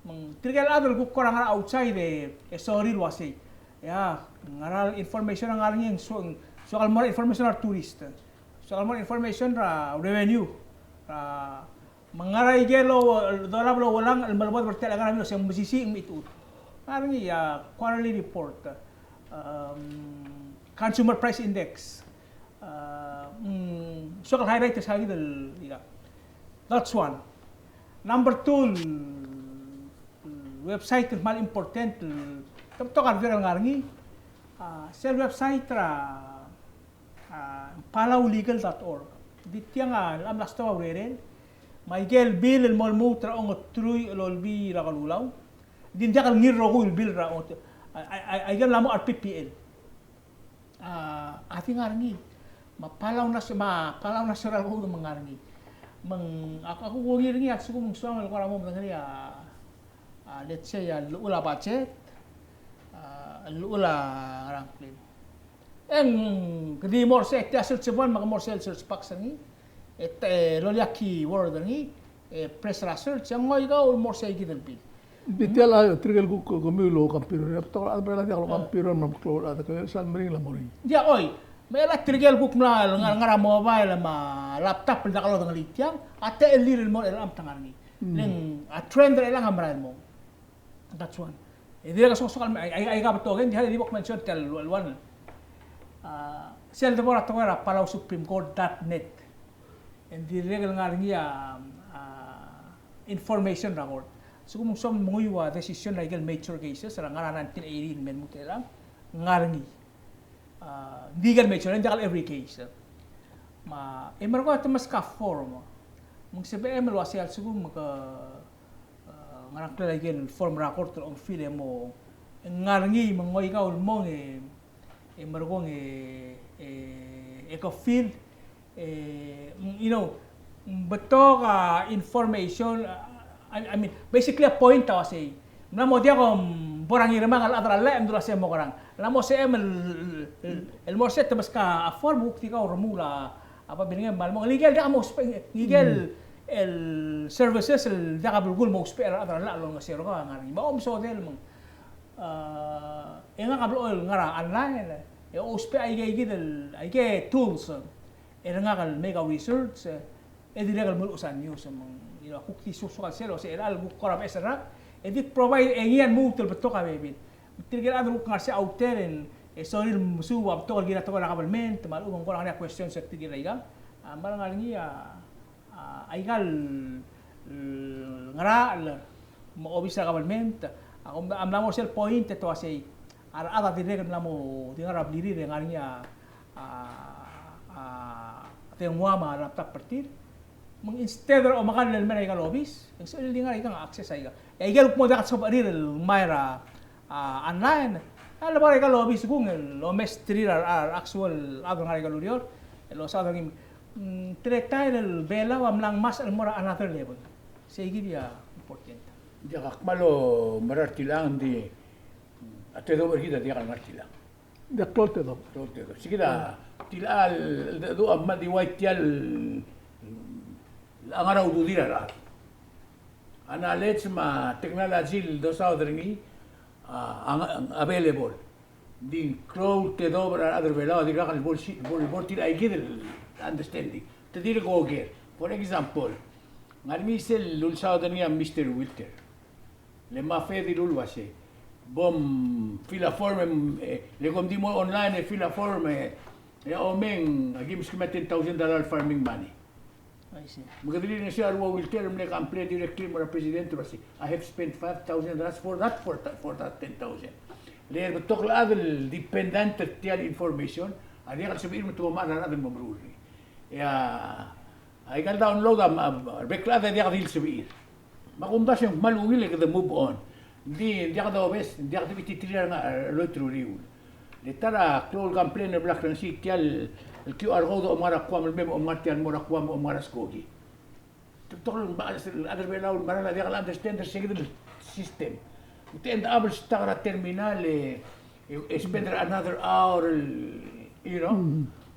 Me ng tirke el chad el kuk kora ngar er a outside e, e sorir el uasei. Ia, ngera el information a ngar er ngii, ng so-, soak el mo er a information er a tourist. So, more information er a revenue. Er a, me ng ngar er a ikel dolab el oulang el melebodeb er tia el ngar er a revenue, se ng mesisiich me a tuobed. Ngar er ngii a quarterly report. Um, consumer price index. Uh, mm, soak el highlight er se kid el ika. That's one. Number two, el website el kmal important, el, te betok a review el ngar er ngii. Uh, sel website er a, uh, palau legal dot org. Di tiang a, a mla stoa a urerel. Me a ikel bill el mo lmuut er a ongeteruich el olbiil er a kelulau. Di ng diak el ngii el rokui el bill er a ongeteruich. A, a, a, a ikel mla mo R P P L. A, a di ngar er ngii. Me a Palau Nas-, me a Palau National Code me ng ngar er ngii. Me ng, ak-, ak kuk ngii er ngii a lsekum ng soam el kora mo medengelii a, a, let's say, a llechul a budget, a, llechul a ngerang klin. E ng, ke di mo er sei tia sel sebon, me ke mo er sei el search box er ngii. E te, e loia a keyword er ngii. E press er a search, e ng ngoikau el mo er sei kid el bill. Di tia el, tirke el kuk kemiu el oucompute er ngii, a betok el chad er a Belau a diak loucompute me a meklou el chad, ke sal meringel a mo er ngii. Diak, oi. Me a tirke el kuk mla ngar, ngar er a mobile me a laptop el diak lodengelii tiang, a techellir el mo er chelechang me te ngar er ngii. Le ng a trend er chelechang a merael el mo. That's one. E dirrek el soak, soak el, ai, ai, aika betok e ng di, di bo kmention tia el one. A, sel debo er a tekoi er a Palau Supreme Court dot net. E ng dirrek el ngar er ngii a, a, information er a court. Sekum ng soam el menguiu a decision er a ikel major cases er a ngar er a nineteen eighty el me lmuut er chelechang, ngar er ngii. A, di ikel major, e ng diak el every case. Me, e merekong e te meskau a form. Me ng sebechem el uasei a lsekum ke, a, ngerang klel a ikel form er a court el omfill e mo, e ng ngar er ngii me ng ngoikau el mong e, e merekong e, e, e ke fill, e, you know, betok a information, a, I, I mean, basically a point a uasei. Ng mla mo diak kom bo er a ngirmang el chad er a llach e mdu el uasei mo kerang. Ng mla mo sebechem el, el, el mo er sei e te meskau a form, kuk di kau remuul a, a babilngem me a lmong. Ngike el diak mousbech, ngike el, el services el diak a belkul mousbech er a rechad er a llach el olengeseu er kau a ngar er ngii. Me a omesodel me ng, a, e ngak a blechoel ngar er a online, e ousbech aike, aike kid el, aike tools, e ngak el make a research, e dirrek el meluches a news, me ng, you know, kuk di soak, soak el sel, uasei chelecha el kuk kora beches el rak, e di provide e ngii a lmuut el betok a bebil. Tirke el chad el kuk ngar er sei outer, e sorir el mesuub a betok el kirel a tekoi er a government, me a lechub e ng kora ngar er ngii a questions er tirke el aika. A, me a lengar er ngii a, a, aika el, el ngerachel me a obis er a government, a, a mla mo er sel point e te uasei, a rechad a dirrek el mla mo di ngar er a blirir e ngar er ngii a, a, a, dengua me a laptop er tir. Me ng instead er a omekall el mei er aika el obis, e ng sebechir el di ngar er aika a access er aika. E aike el kmo diak a sebechir el ngmai er a, a, online. A lebo er aika el obis kung el omesterir a, a, actual chad el ngar er aika el ureor. El osaod er ngii, mm, teletael el Belau a mla ngmasech el mo er a another level. Sei kid a important. Diak a kmal omerar tiang, ng di a tedobech er kid a diak el ngar tiang. Diak klou el tedobech. Klou el tedobech. Sei kid a, tilecha el, el, a kmal di uai tia el, a ngar er a ududir a rechad. A knowledge me a technology el dosaod er ngii, a, a, available. Ng di klou el tedobech er a rechad er a Belau a dirkak el bo el si-, bo el, bo el tir a ikid el understanding. Te dirk oker. For example, ng ngar er ngii sel ulsaod er ngii a Mister Wilter. Le mafed el uasei, bo mfill a form, e, le kom di mo online e fill a form, e, e a omeng, a ki meskemiu a ten thousand dollar farming money. I see. Me kede di ngeseu a rua Wilter el mle complain directly el mo er a president el uasei, I have spent five thousand dollars for that, for that, for that ten thousand. Le betok el chad el dependent er tia el information, a diak el sebechir me te mo mechar a rechad el mo meruul er ngii. E a, aika el download a, a, a rebek el chad a diak di el sebechir. Me a kumdasu e ng kmal ungil e kede move on. Ng di, ng diak dobes, ng diak dobes titirial a, a, loit er a uriul. Le ta er a klou el complain el bla krengesii tia el, el Q R code a omengar a Guam el mei me a omengar tia el mo er a Guam me a omengar a skoki. Te betok el, el chad er a Belau el mera el diak el understand er se kid el system. Te end up el stuck er a terminal e, e, e spend another hour el, you know,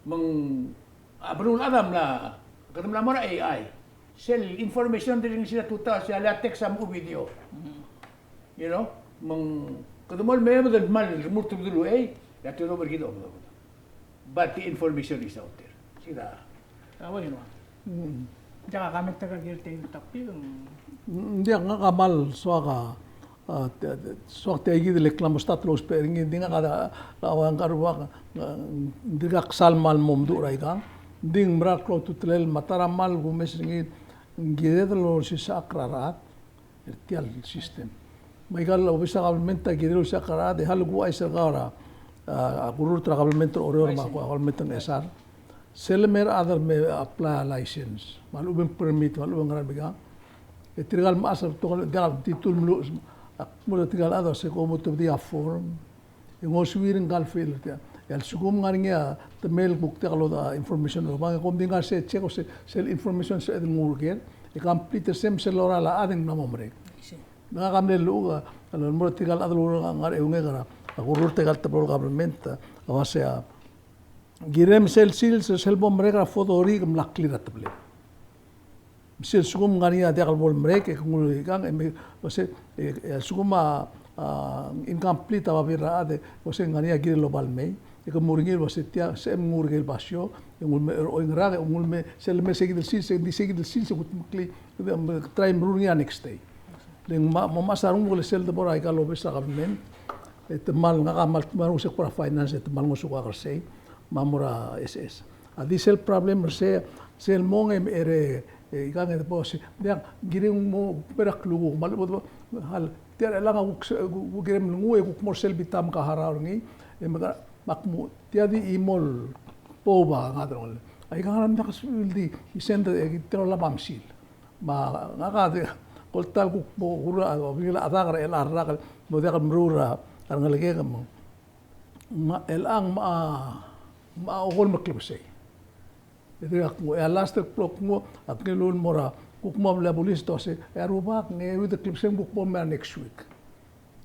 me ng, a, beluulechad a mla, kede mla mo er a A I. Sel information el di ngar er a tutau, se a lea text a mo video. You know, me ng, kede mo el mei me de kmal remurt el bedul uchei, e a tedobech er kid a omdobed. But the information is out there. Sida. A ua ino. Mm. Diak a comment er kid el topic. Mm, ng diak, ngak a kmal soak a, a, te, te, soak tia kid el kmal mo start el ousbech er ngii, ng di ngak a, a, a, ua ngak a rubak, a, ng dirkak sal kmal mo mdu er aikang. Ng di ng mera el klou a ultutelel me a ta er a kmal kumes er ngii, ng kired el olsisechakl er a rechad er tia el system. Me aika el obis er a kabelment a kirel el olsisechakl er a rechad, e a lsekum a chais er kau er a, a, a kururt er a kabelment er a Oreor me a kabelment er a Ngchesar, sel lemei a rechad el me apply a license, me a lechub e ng permit, me a lechub e ng ngerang, e tirka el mechas a betok el, diak el titul mlo, ak mo er tirka el chad el uase kom mo tobedii a form, e ng osisiu er ngka el fill er tia. E a lsekum ng ngar er ngii a temel kuk diak lodechor a information el obang, e kom di ngar er sei e check el uase sel information el sebeched el nguu er ker e complete er sei me sel lorael a chad e ng mla mo merek. Me ngak a mle llechukl a, a lemo er tirka el chad el oureor el ngar er a eungek er a, a kururt er aika el teblo el government, a uase a kirem sel sils, sel bo merek er a foto er ngii e ke mla clear a teblem. Me sel lsekum ng ngar er ngii a diak el bo lemerek, e ke nguu er ikang, e me, uase, e, e, lsekum a, a, incomplete a babier er a chad, e, uase ng ngar er ngii a kirel el oba el mei, e ke mo er ngii el uase tia, sebechem nguu er ngii el basio, e nguu el mei er oingerang, e nguu el mei, sel lemei er seikid el sils, e ng di seikid el sils, e kudmeklii, e, try meruul er ngii a next day. Le ng mo, mo mechas a renguk le sel debo er aika el obis er a government, e te kmal ngak a kmal, kmal ngosukau er a finance, e te kmal ngosukau er sei, me a mo er a S S. A di sel problem er sei, sel mong e, e, e, ikang e debo se, diak, kirem mo, mo er a klukuk, me a lebo, hal, tia er chelechang a kuk se, kuk, kuk kirem el nguu, e kuk mo er sel bita me ke harau er ngii, e me ke, me ak mo, tia di chimo el bo a ngar er ngii. Aika ngerang me diak a sebechir el di, isei e ng di, e, tia el olab a mesil. Me ngak a di, ko el ta el kuk mo, kuk, a, obengkel a dak er chelechang el rak, mo diak el meruul a rengelekek me. Me chelechang me a, me a okolem el klebesei. E dirkak nguu, e a last el kbo knguu, ak ngiluu el mo er a, kuk mo mle bulis el uase, e a Rubak, ng euid el klebesei me kuk bo el mei er a next week.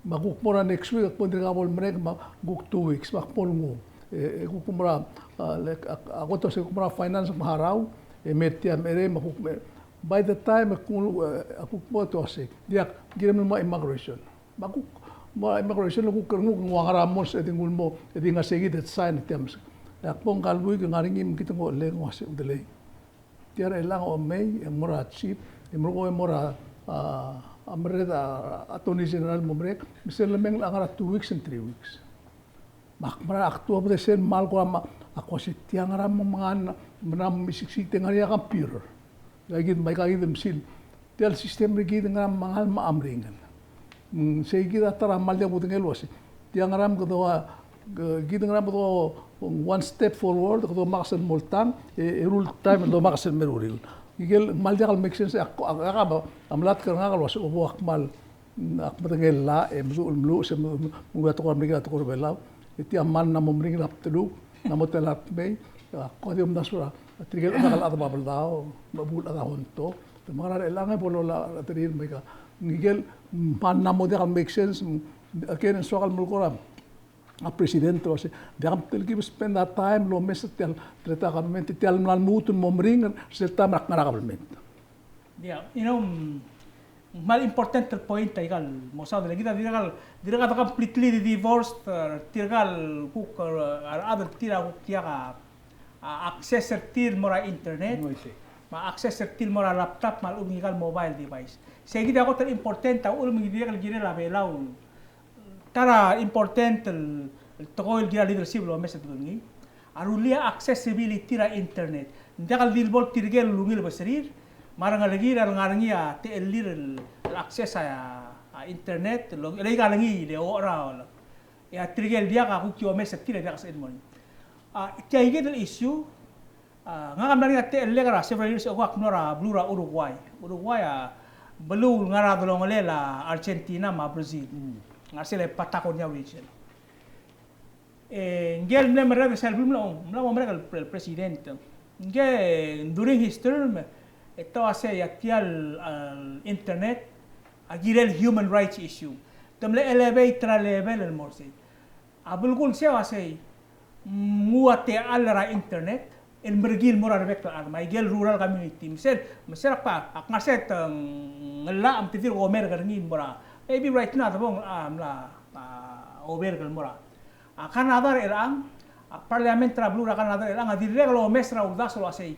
Me kuk mo er a next week, ak bo ng dirkak bo lemerek, me kuk two weeks, me ak bo lenguu. E, e kuk mo er a, a, le, ak, ak, ak uase kuk mo er a finance me harau, e me tia me er ei, me kuk me, by the time, e kuk, e, ak kuk mo el uase, diak, kirem el mo er a immigration. Me a kuk, mo er a immigration el kuk er nguk ng ua ngera a mong e di nguu el mo, e di ngar seikid e sign e tia msa. E ak bo ngka el buik e ng ngar er ngii me kid a nguu el, ng uase udelei. Tia er chelechang a omei, e ng mo er a chief, e merekong e mo er a, a, a merreder a, a attorney general el mo merek, me sel lemei e ng ngar er a two weeks and three weeks. Me ak mera, ak tuobed er sel kmal kora me, ak uase tia ngera me ng mengal, me ng mesiksik e te ngar er ngii a computer. Aikakid me aikakid el mesil. Tia el system er kid ngera me ng kmal meringel. Mm, seikid a ta er a kmal diak kudengei el uase tia ngera me kede ua, ke, kid ngera me kede ua one step forward, kede omakes el mo oltang, e, eru el taem el domakes el me er a uriul. Ikel kmal diak el make sense, ak, ak, ak, a melatk er ngak el uase, obo ak kmal Ak medengei el llach, e meduch el meluches, e me, me, me nguu a tekoi er a Merikel, a tekoi er a Belau. E tia kmal mla mo meringel a bdeluk, mla mo tela el kmei, a, ko di omdasu er a, tirke el chad, a chad er a Babeldaob, me a buk el chad er a Honto. Te mekera er chelechang e bo lolab a terir me aika. Ngikel, kmal mla mo diak el make sense, again, e ng soak el melekoi er a, a president el uase, diak el telkib el spend a time el omes er tia el, tia el government, tia el mla lmuut el mo meringel, er sel taem er a kngar er a government. Yeah, you know, mm, kmal important el point aika el mo saod el kid a dirkak, dirkak de completely divorced, uh, tirka el kuk, uh, a rechad el tir a kuk diak a, a access er tir el mo er a internet, me a access er tir el mo er a laptop me a lechub ngika el mobile device. Sei kid a kot el important a uchul me ng dirrek el kirel a Belau Ta er a important el, el tekoi el kirel a leadership el omes er a tekoi er ngii a rullii a accessibility er a internet. Ng diak el di lebo tirke el ungil beserir me a rengelekir a lengar er ngii a techellir el, el access a, a internet el, el aika el ngii el ocherau. E a tirke el diak a kuk omes er tir e diak a sebechir el mo er ngii. A, tia ikid el issue, A, ngak a mla er ngii a techellek er a several years ago, ak mlo er a beluu er a Uruguay. Uruguay a beluu el ngar er a delongelel a Argentina me a Brazil. Mm. Ngar er sel Patagonia region. E, ngike el mle merreder er sel beluu, mla, mla mo merek el, el president. Ngike during his term, e te uasei a tia el, el internet a kirel human rights issue. Te mle elevate er a level el mo er sei. A belkul sei a uasei, mm, ng ua techall er a internet el merekii el mo er a rebek el chad me aike el rural community. Me sel, me sel ak, ak ngar sei te ng llach me te dirk omerk er ngii el mo er a. Maybe right now a debo ng, a, mla, a, omerk el mo er a. A Canada er chelechang, a parliament er a beluu er a Canada er chelechang a dirrek el omes er a uldasu el uasei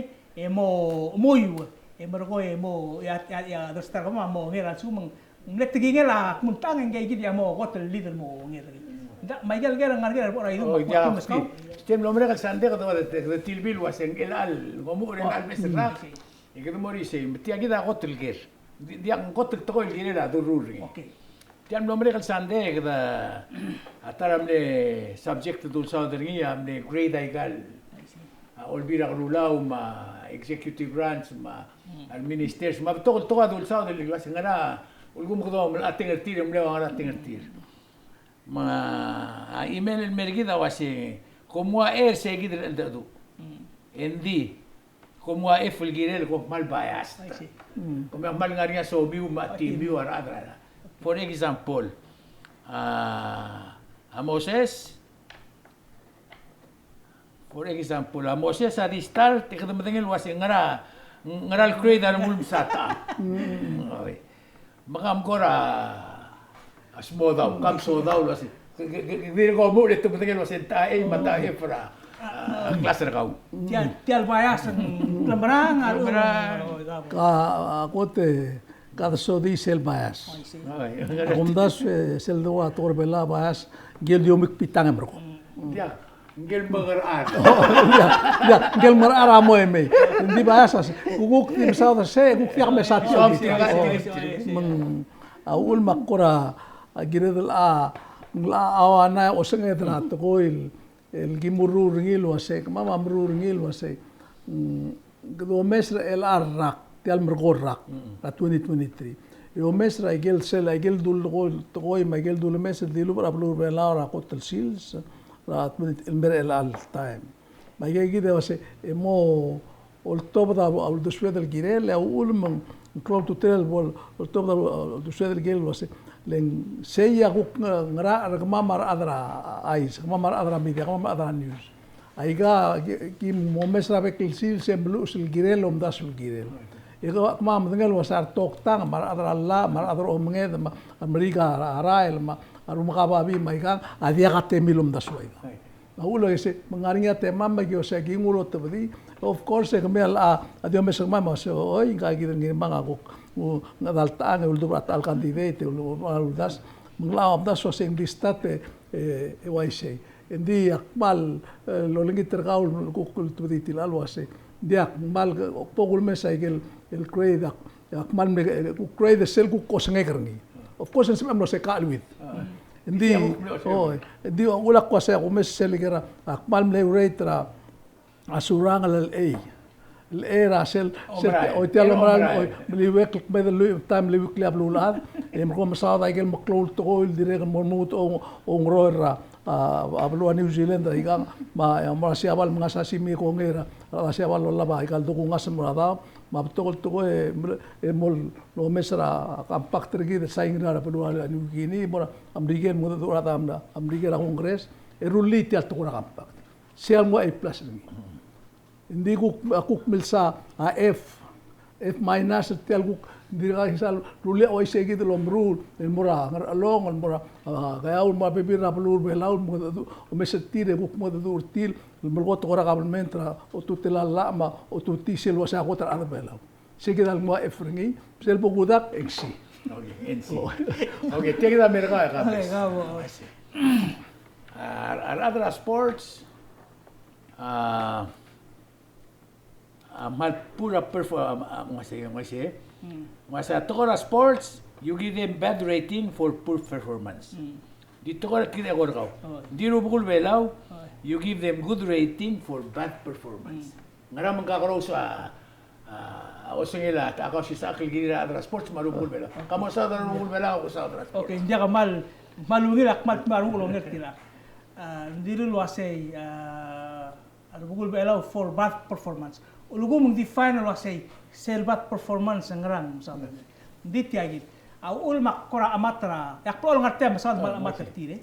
ngii, e mo, mo iu, e merekong e mo, ia, ia, ia, desta er kemam a mo nger a lsekum ng mle tekingel a kmo ng tang e ngii kid a mo kot el lead el mo nger. Ng diak, me aike el ker a ngar ker a bo er a idung. Oh, me a diak, kot el meskau. Stem el mlo merek el sandei kede, kede tilbir el uase ng chelecha el, ng omuchel er a chelecha el mes el rak. E kede mo er isei, me tia kid a kot el ker. Di, diak, ng kot el tekoi el kirel a durruul er ngii. Okay. Tia el mlo merek el sandei e kede, a ta er a mle subject el dulsaod er ngii a mle grade aika el, a, Olbiil er a Kelulau me a executive branch me a, mm, ministers me a betok el tekoi a dulsaod el uase ngera, ulekum kede omelecha a teng er tir, e mle ua ngera a teng er tir. Me a email el mer kid a uase, kom ua er se kid el cheldecheduch. Mm. Engdi kom ua F el kirel, kom kmal biased. I see. Mm. Kom kmal ngar er ngii a somiu me a, a, timiu a rechad er a. For example, a, a Moses, for example, a Moses a di start, e kede medengei el uase ngera, ngera el grade a rengul msa techang. Mm. Oi. Me kam kora, a, smodau, kam smodau el uase. Ke, ke, ke, ke, di ko mo le te medengei el uase ta A me ta F er a, a, klas er kau. Tia, tia el bias ng klemerang, a, klemerang. Ka, a, kot e, ka de sodii sel bias. I see. Ai, a kumdasu e sel dua tekoi er a Belau a bias, ngii el di omekbitang e merekong. Tia. Ngike el mengerechar. Ia, ia, ngike el mengerechar a mo mei. Ng di bias a se, kuk di mesaod er sei, kuk diak mesaod er sei. Me ng, a uchul me ak kora, a, kired el a, ng locha ua ngera osenged er a tekoi el, el ki meruul er ngii el uase, kemam a meruul er ngii el uase. Mm, kede omes er a chelecha el rak, tia el merekong el rak, er a twenty twenty-three. E omes er a ikel sel, a ikel dul tekoi, tekoi me a ikel dulemes el dilubech er a beluu er a Belau er a kot el sils, er a twenty, el mei er a chelecha el taem. Me aike kid el uase, e mo oltobed a uldesued el kirel, e a uchul me ng klou a ultutelel el bo loltobed a uldesued el kirel el uase, le ng sei a kuk ngerachel er kemam a rechad er a chais, kemam a rechad er a media, kemam a rechad er a news. Aika ki, ki mo omes er a bek el sils e meluches el kirel, omdasu el kirel. E kemam a medengei el uase a retoktang, me a rechad er a llach, me a rechad er a omenged, me a Merikel a rael, me a rumekab a babii, me aikang a diak a temel el omdasu aikang. A uchul e se, me ng ngar er ngii a temam me ki uase ki nguu el otebedii. Of course, e kemiu a, a di omes er kemam me uase, oi, ngka kid el Ngirmang a kuk, ng, ngedal techang e uldubech er a techall candidate, e uldubech er a uldasu. Me ng locha omdasu uase ng di start e, e, e uaisei. Ng di ak kmal, e, lolengit er kau el kuk ultebedii tia el uase. Ng di ak kmal, e, bo kulemes a ikel, el grade ak, ak kmal mle, e, kuk grade sel kuk osengek er ngii. Of course, ng sebechem el uase ka cheleuid. Ng di, o, ng di, a uchul ak uase ak omes sel kera, ak kmal mle rate er a, a Surangel el A. El A er a sel, sel, o, tia el omerael, o, meliuekl el kmeed el lluich me a taem el lluich el klii a beluulechad, e merekong mesaod a ikel meklou el tekoi el dirrek el mo lmuut a ongeroel er a, a, a beluu er a New Zealand, aikang, me a, e, mo er a Siabal me ng ngasasimi e kongei er a, a Siabal el olab aika el dokungas el mo er a daob, me a betok el tekoi, e, e mo lomes er a compact er kid el sain er a beluu er a New Guinea, mo er a Merikel, mengedecheduch er a daob er a Merikel er a Congress, e rullii tia el tekoi er a compact. Sei a nguu a A plus er ngii. Ng di kuk, a kuk milsa a F, F minus er tia el kuk, ng dirkak sal rullii a uaisei kid el omeruul, el mo er a Ngerchelong, el mo er a, a, Keaul, el mo er a bebil er a beluu er a Belau, el mo, omes er tir e kuk mengedecheduch er tir, el melekoi a tekoi er a kabelment er a otutel a llach me a otutii sel uase a kot er a rechad er a Belau. Sei kid a nguu a F er ngii, sel bo kudak, e ng C. Okay, e ng C. O. Okay, tia kid a mei er kau, e kau. Okay, kau, o. A, a rechad er a sports, a, a, kmal poor a perfor-, a, a, ng uaisei, ng uaisei. Mm. Ng uaisei, a tekoi er a sports, you give them bad rating for poor performance. Mm. Di tekoi er kid e kora kau. Oi. Di rubekul Belau, oi, you give them good rating for bad performance. Mm. Ngera me ng kakerous a, a, osengel a, a Kausisechakl el kirir a rechad er a sports me a rubekul Belau. Ka mo saod a rubekul Belau, ka mo saod a sports. Okay, ng diak a kmal, kmal ungil, ak kmal, kmal ungil er tir a. A, ng dilu el uasei, a, a rubekul Belau for bad performance. Ulekum ng define el uasei, sel bad performance ng ngerang, mesaod. Ng di tia kid. A uchul me ak kora chemat er a, e ak blechoel ngar tia, mesaod, me a chemat er tir, e.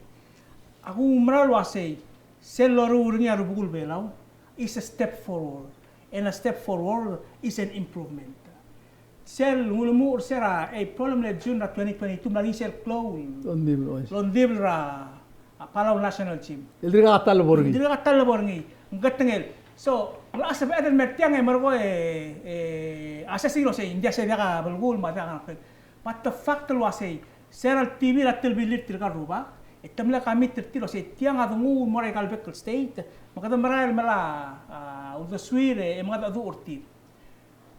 Ak oumerang el uasei, sel loruul er ngii a rubekul Belau is a step forward, and a step forward is an improvement. Sel ulemuchel er se er a April me le June er a twenty twenty-two, mla er ngii sel klou el ongdibel, oi, el ongdibel er a, a, Palau National Gym. El dirkak a ta el lebo er ngii. Dirkak a ta el lebo er ngii. Ng ketengel. So, ng locha sebeched el mer tiang e merekong e, e, assess er ngii el uasei, ng diak, se diak a belkul me a diak a ngerang. But the fact el uasei, se er a letibil a telbilir tirka el rubak, e te mle commit er tir el uasei tiang a denguu el mo er aika el bek el state, me kede merael el melai a, a, uldesuir e mengedecheduch er tir.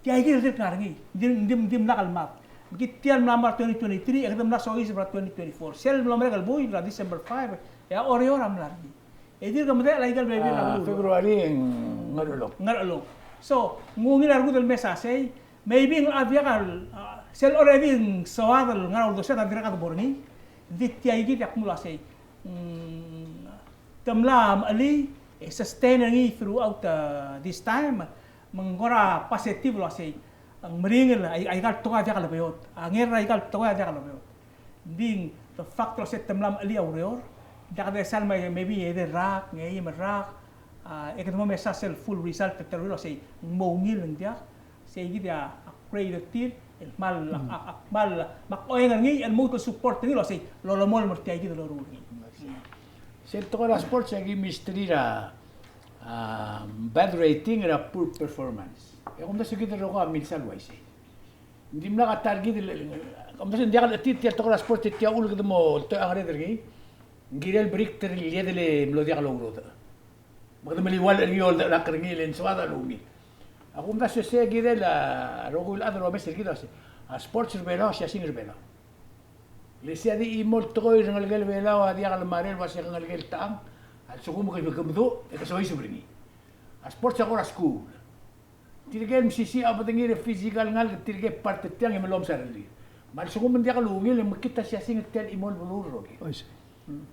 Tia kid el dirk ngar er ngii, ng di, ng di, ng dimlak el mad. Me kid tia el mla mo er a twenty twenty-three, e kede mla soiseb er a twenty twenty-four. Sel mlo merek el buil er a December five, e a Oreor a mla er ngii. E dirk medechel aika el bebil er a beluu. February, ng Ngerchelong. Ngerchelong. So, ng ungil a rengud el mesa sei, maybe ng locha diak el, a, sel already ng soad el ngar er a uldesued a dirrek el bo er ngii, di tia ikid a kmo el uasei. Mm, te mla mechelii, e sustain er ngii throughout, uh, this time, me ng kora positive el uasei. Ng meringel, ai-, aika el tekoi a diak lebeot. A ngera aika el tekoi a diak lebeot. Ng di the fact el uasei te mla mechelii a ureor, diak de sal me, maybe e de rak, ng eim el rak, a, e kede mo mesa sel full result el teruich el uasei, ng mo ungil ng diak, sei kid a, a grade er tir, el kmal, a, a, a kmal, me ak oeng er ngii, el lmuut el support er ngii el uasei, lolemolem er tia kid el loruul er ngii. Sel tekoi er a sports, e aki mesterir a, a, bad rating er a poor performance. E kumdasu e kid el rokui a milsa el uaisei. Ng dimlak a ta er kid el, kumdasu ng diak el chetit tia el tekoi er a sports e tia uchul e kede mo oltoich a ngered er ngii, ng kirel brikt er ngii el iedei el mlo diak loureor. Me kede meliual er ngii el oldak er ngii le ng soad a lungil. A kumdasu e sei a kirel a rokui el chad el omes er kid el uasei, a sports er Belau, a siasing er Belau. Le sei a di chimo el tekoi er a rengelekel Belau a diak el marei el uasei ke ngelekel techang, a lsekum ke, ke meduch, e ke soiseb er ngii. A sports a kora skuul. Tirke el mesisiich a bedengir a physical ngalek, tirke el part er tiang e mlo msa er tir. Me a lsekum ng diak lungil e mekngit a siasing er tia el chimo el beluu el rokir. Oi, sei.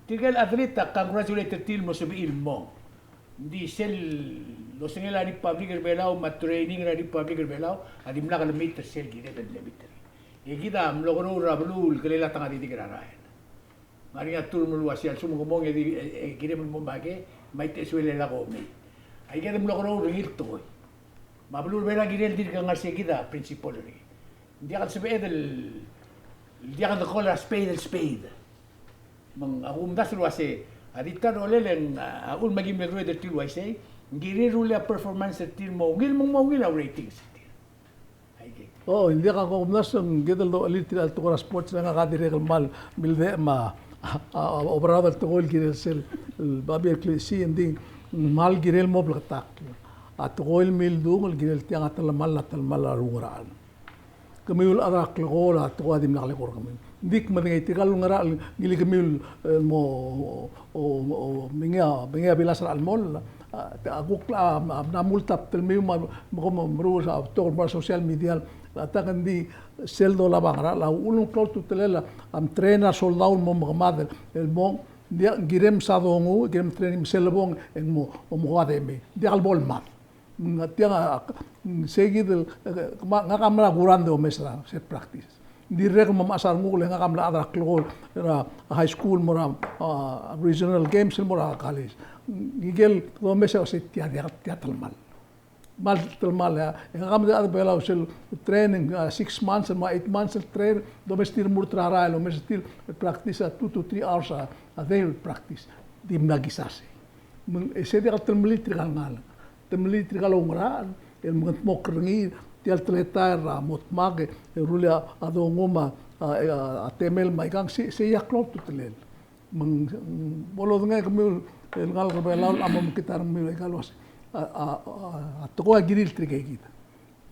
Tirke el athlete a congratulate er tir el mo sebechir el mong. Ng di sel osengel a Republic er Belau me a training er a Republic er Belau a dimlak lemit er sel kired el lemit er ngii. E kid a mlo keroul er a beluu el kelel a tengadidik er a rael. Ngar er ngii a term el uasei a lsekum ke mong e di, e, e kirem el mo make, me a itechesuel e lak omei. Aike el mlo keroul er ngii el tekoi. Me a beluu er Belau a kirel dirk ngar sei kid a principle er ngii. Ng diak el sebeched el, diak el call a spade el spade. Me ng, a kumdasu el uasei, a di ta el rolel e ng, a, a uchul me aki mle graduate er tir el uaisei, ng kirir el rullii a performance er tir el mo ungil, me ng mo ungil a ratings er tir. O, ng diak a kumdasu, ng kid el dochelir tirka el tekoi er a sports, e ngak a dirrek el kmal mildechem a, a, a, oberaod el tekoi el kirel sel, el babier el klisiich, e ng di ng kmal kirel mo bleketakl a tekoi el mildung el kirel tiang a telemall, a telemall a rengul a rechad. Kemiu el chad er a klekool a tekoi a dimlak lekor kemiu. Ng di kmedengei tirka el ngerachel el ngilai kemiu el, e, mo, o, o, o, mengei a, mengei a bilas er a chelmoll, a, a kuk, a, a mla mult a bdelmiu me, me kom meruul a betok el mo er a social media, a ta ng di sel dolab a ngerachel, a uchul me ng klou a ultutelel a mtrain a soldau el mo mekemad el mong, ng diak, ng kirem sa dongu, kirem training me sel lebong e ng mo, omekoad e mei. Ng diak el bo lemad. Ng tiang a, a, sei kid el, e, kema, ngak a mla kurang de omes er a sel practice. Ng dirrek el mo mechas a renguk le ngak a mla chad er a klekool er a high school el mo er a, a, regional games el mo er a college. Ngike el domes e uasei tia, tia, tia telemall. Kmal telemall, e, e ngak a mla chad er a Belau sel training, a, six months el mo eight months el train, domes tir el murt er a rael, domes tir el practice a two to three hours a, a day el practice. Dimlak kisasei. Me ng, e sei diak el telemellii tirka el ngalek. Telemellii tirka el oungerachel el mengedmokl er ngii, tia el teletael er a mo dmak e rullii a dongu me a, a, a temel me aikang, sei, sei a klou a ultutelel. Me ng, bo lodengei kemiu el ngalek er a Belau el mo mekngit a rengmiu el aika el uasei, a, a, a, a tekoi a kirir tirke kid.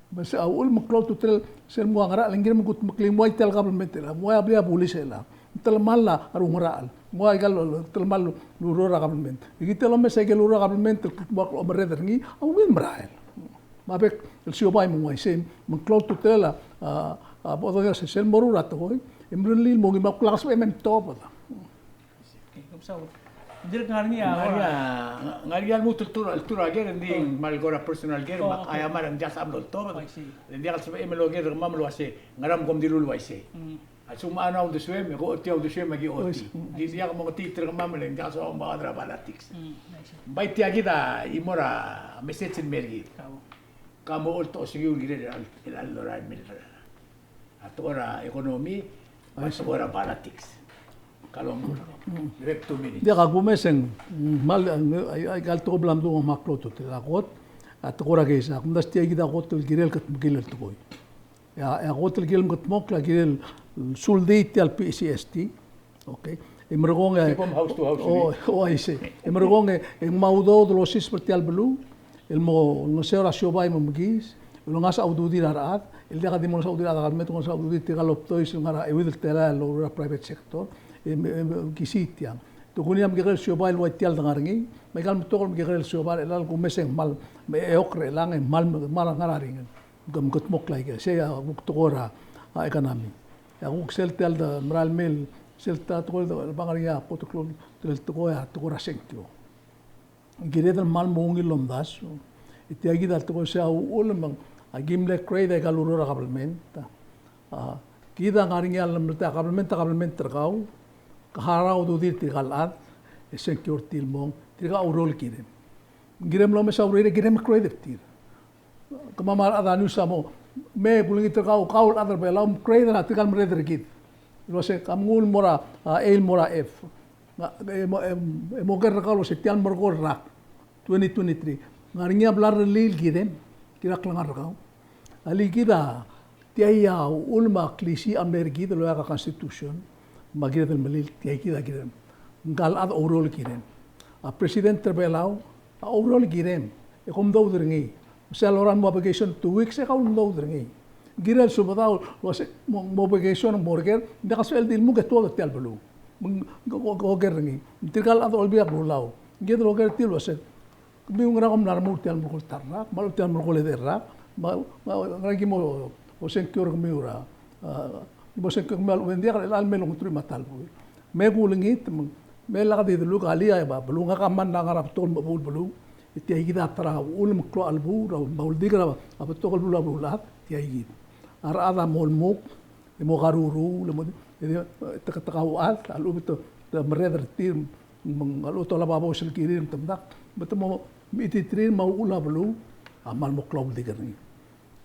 Me se a uchul me ng klou a ultutelel sel mo ua ngerachel, e ng kirem el kudmeklii, ng ua tia el kabelment el, ng ua blil a bulis el, ng telemall a rengul a rechad, ng ua aika el telemall el ureor er a kabelment. E kid el omes aike el ureor er a kabelment el kuk mo omerreder er ngii, a ungil merael. Me a bek el siobai me ng uaisei, me ng klou a ultutelel a, a, a bo dodengei sel moruul a tekoi, e meruul el mo ngii me a kuk lak sebechem e mtobed. Okay, kom saul. Dirk ngar er ngii a, ngar er ngii a, ngar er ngii a lmuut el tur, el tur a ker, e ng di ng kmal kora personal ker, me a, a mera el ng diak el sebechem el oltobed. Oh, I see. E ng diak el sebechem el oker er kemam el uasei, ngera me kom dilu el uaisei. Mm. A lsekum a mla uldesuem, e ko ochotii a uldesuem, me aki ochotii. Oh, I see. Ng di diak mo ngetiit er kemam el ng diak el sebechem el oker er a politics. Mm, I see. Ng bai tia kid a chimo er a message el mer kid. Kau. Ka mo oltosekiu el kirel el, el, el, el, el, el, a tekoi er a economy, me a tekoi er a politics. Ka lomekngeltengat. Mm. Dirrek two minutes. Diak, a kumes e ng, mm, kmal, mm, ai, ai, aika el tekoi el bla mdung me a klou a ultutelel a kot, a tekoi er a keis, a kumdasu tia kid a kot el kirel kldmekill el tekoi. E a, e a kot el kirel kldmokl a kirel suldii tia el P C S T, Okay. E merekong e, keep 'em house to house, o, o, I see. E merekong e, e ng mo udoud el osiseb er tia el beluu el mo olengeseu er a siobai me a mekiis, el olengasech a ududir a rechad, el diak di mo olengasech a ududir a rechad er a kabelment, olengasech a ududir tirka el obdois el ngar er a euid el telael el oureor er a private sector, e, e, e, kisiit tiang. Te kuk ngii a mekekerei el siobai el ua tia el dengar er ngii, Me aika el betok el mekekerei el siobai er chelechang, kumes e ng kmal, me eokl er chelechang e ng kmal, kmal ngar er a ringel. Ke, ke mkedmokl aike, sei a kuk tekoi er a, a, economy. A kuk sel tia el de merael mei, sel ta tekoi el de, el ngar er ngii a kot el klou, tia el tekoi a tekoi er a sengkio. Kired el kmal mo ungil el omdasu. E tia kid a tekoi, sei a uchul me ng, aki mle create aika el ureor er a government. A, kid a ngar er ngii a lemolta, government, government er kau, ke harau a ududir tirka el chad, e sengkio er tir el mong, tirka a ureor el kirem. Kirem el omes a urerir e kirem el create er tir. Kemam a rechad a news a mo, me kulengit er kau, kau el chad er a Belau, mcreate er a tirka el merreder er kid. El uase, ke mnguu el mo er a, a, A el mo er a F. Ng, e mo, e, e mo oker er kau el uase tia el mereko el rak, twenty twenty-three. Ng ngar er ngii a blai el rellii el kirem, kid a klengar er kau. Alii kid a, tia a uchul me a klisiich a mle er kid el oeak a constitution, me a kired el melilt, tia kid a kirem. Ngka el chad a oureor el kirem. A president er a Belau, a oureor el kirem, e kom mdoud er ngii. Me sel lorael el mo vacation two weeks e kau el mdoud er ngii. Ng kirel subedau el uase mo, mo vacation, mo er ker, ng diak a sebechel di lmuk e tuobed er tia el beluu. Me ng, ko, ko, ko oker er ngii. Tirka el chad er a Olbiil er a Kelulau, ng kired el oker er tir el uase, kemiu ngera kom mla remuul tia el mereko el ta el rak, me a lechub tia el mereko el edei el rak, me, me ngera ki mo, mo sengkio er kemiu er a, a, mo sengkio er kemiu a lechub e ng diak, el chelecha el mei el ongeteruich me a ta el buil. Me kulengit, me, me lak di deluk, alii a beluu, ngak a mla ngar er a betok el mechebuul beluu, e tia kid a ta er a uchul me ng klou a chelebuul, er a, me a uldik er a, a betok el beluu, a beluulechad, tia kid. A rechad a mo lmuk, e mo karuruul, e mo, e di, te, te kauchad, a lechub e te, te merreder er tir, me ng a lechub e te olab a bos el kirir, me te mdak, me te mo, mechititerir, me a uchul a beluu, a kmal mo klou a uldik er ngii.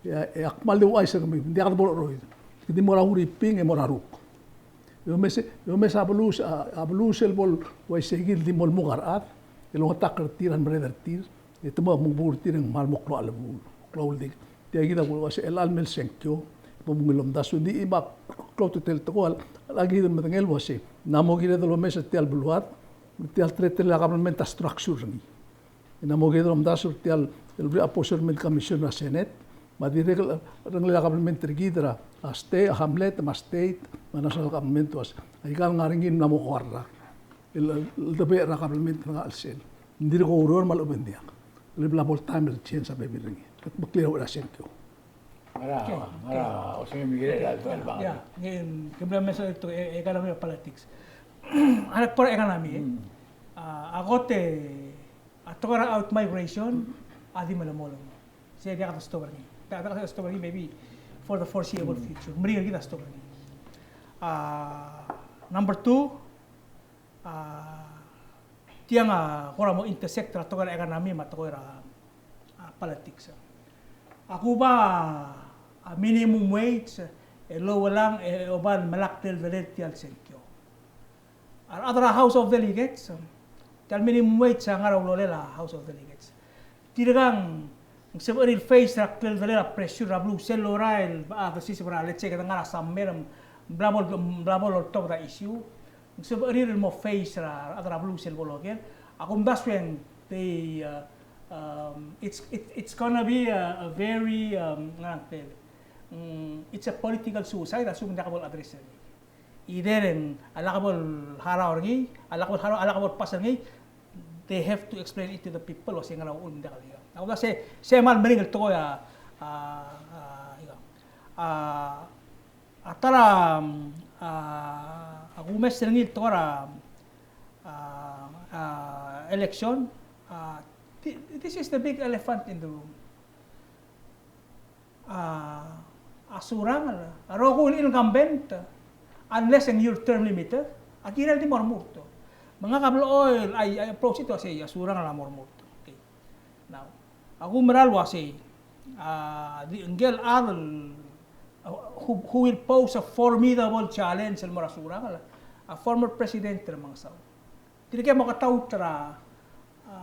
E, e ak kmal di ouchais er kemiu, ng diak de bo lecheroid. Kede di mo er a Huriping e mo er a Ruk. E omes, e omes a beluu, a, a beluu sel bo el uaisei kid el di mo lmuk a rechad, el ongetakl er tir, a merreder er tir, e te mo mengebuul er tir e ng kmal mo klou a chelebuul, klou a uldik. Tia kid a kuk uase chelecha el mei el sengkio, e bo mungil omdasu, ng di me a klou a ultutelel el tekoi, a kid el medengei el uase, ng mo kired el omes er tia el beluad, tia el teletelel a government a structure er ngii. E ng mo kired el omdasu er tia el, el reapportionment commission er a Senate, me a dirrek el, el ringel a government er kid er a, a state, a hamlet, me a state, me a national government el uase, aika el ngar er ngii el mla mo kora el, el debechel er a government er ngii a chelsel. Ng dirk oureor me a lechub e ng diak. Le bla bo el taem el change a bebil er ngii. Kede meklir er a sengkio. Ngera, okay, ngera, okay. Osengem Miguel, okay, el, el, yeah, yeah. Ng, ke mla mesa el tekoi, e, economy of politics. A rek por economy, e. Hmm. A, a kot e, a tekoi er a outmigration, a di melemolem. Sei diak de stop er ngii. Diak, diak de stop er ngii, maybe for the foreseeable, hmm, future. Meringel kid a stop er ngii. A, number two, a, tiang a kora mo intersect er a tekoi er a economy me a tekoi er a, a, politics. A kuba, a, minimum wage, e loulang, e oba el melai a teletelel tia el sengkio. A rechad er a House of Delegates, tia el minimum wage a ngar er a ulolel a House of Delegates. Tirka ng sebechir el face er a teletelel a pressure er a beluu sel lorael, a, desiseb er a, let's say, kede ngar er a summer, bla bo, bla bo loltobed a issue. Ng sebechir el mo face er a rechad er a beluu sel bo loker. A kumdasu e ng, they, uh, um, it's, it, it's gonna be a, a very, um, ngerang tel, mm, it's a political suicide, a lsekum ng diak bo el address er ngii. Either e ng, a lak bo el harau er ngii, a lak bo el harau, a lak bo el pass er ngii, they have to explain it to the people, el uase ngera uchul me ng diak el ika. A kumdasu e, sei a kmal meringel tekoi a, a, a, ika. A, A ta er a, a, a kumes er ngii el tekoi er a, a, a, election, a, thi-, this is the big elephant in the room. A, a Surangel, a rokui el incumbent, unless e ng your term limited, a kirel di mo remurt. Me ngak a blechoel, I, I approach it el uasei, a Surangel a mo remurt. Okay. Now, a kumerang el uasei, a, di, ngike el chad el, a, who, who will pose a formidable challenge el mo er a Surangel, a, a former president Remengesau. Tirke a mo cut out er a, a,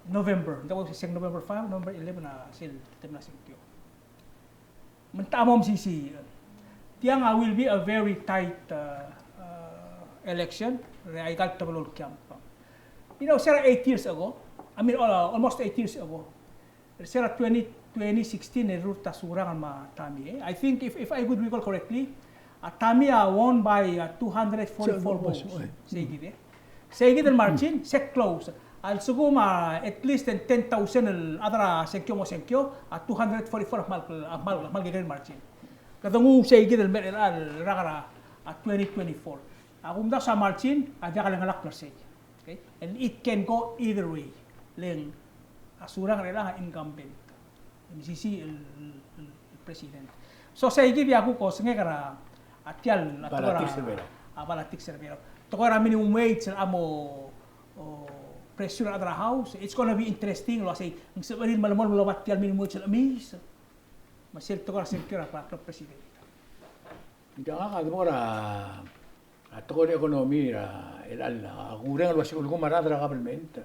November, ng diak kusiik, November five, November eleven a sel, sel sengkio. Me ng techa mo mesisiich. Tiang a will be a very tight, uh, uh, election er aika el teblo el kiamp. You know, se er a eight years ago, I mean, uh, almost eight years ago, se er a twenty, twenty sixteen e rurt a Surangel me a Tommy, eh? I think if, if I could recall correctly, a Tommy a won by, uh, two hundred forty-four votes. Sei kid, eh? Sei kid el margin, se close. A lsekum a at least ten thousand el chad er a sengkio mo sengkio, a two hundred forty-four a kmal, a kmal, a kmal kekerei el margin. Kede nguu sei kid el mei er a rak er a, a twenty twenty-four. A kumdasu a margin a diak lengelakl er sei. Okay? And it can go either way. Le ng a Surangel er chelechang a incumbent. Mesisiich el, el, el president. So sei kid a kuk osengek er a tia el, a tekoi er a, a politics er a Belau. Tekoi er a minimum wage el mo, o, pressure er a rechad er a House. It's gonna be interesting el uasei ng sebechir el melemolem el oba tia el minimum wage el chemiis. Me sel tekoi er a sengkio er a, a president. Ng diak a debo er a, a tekoi er a economy er a, el, el, a kureng el uasei ulekum a rechad er a government.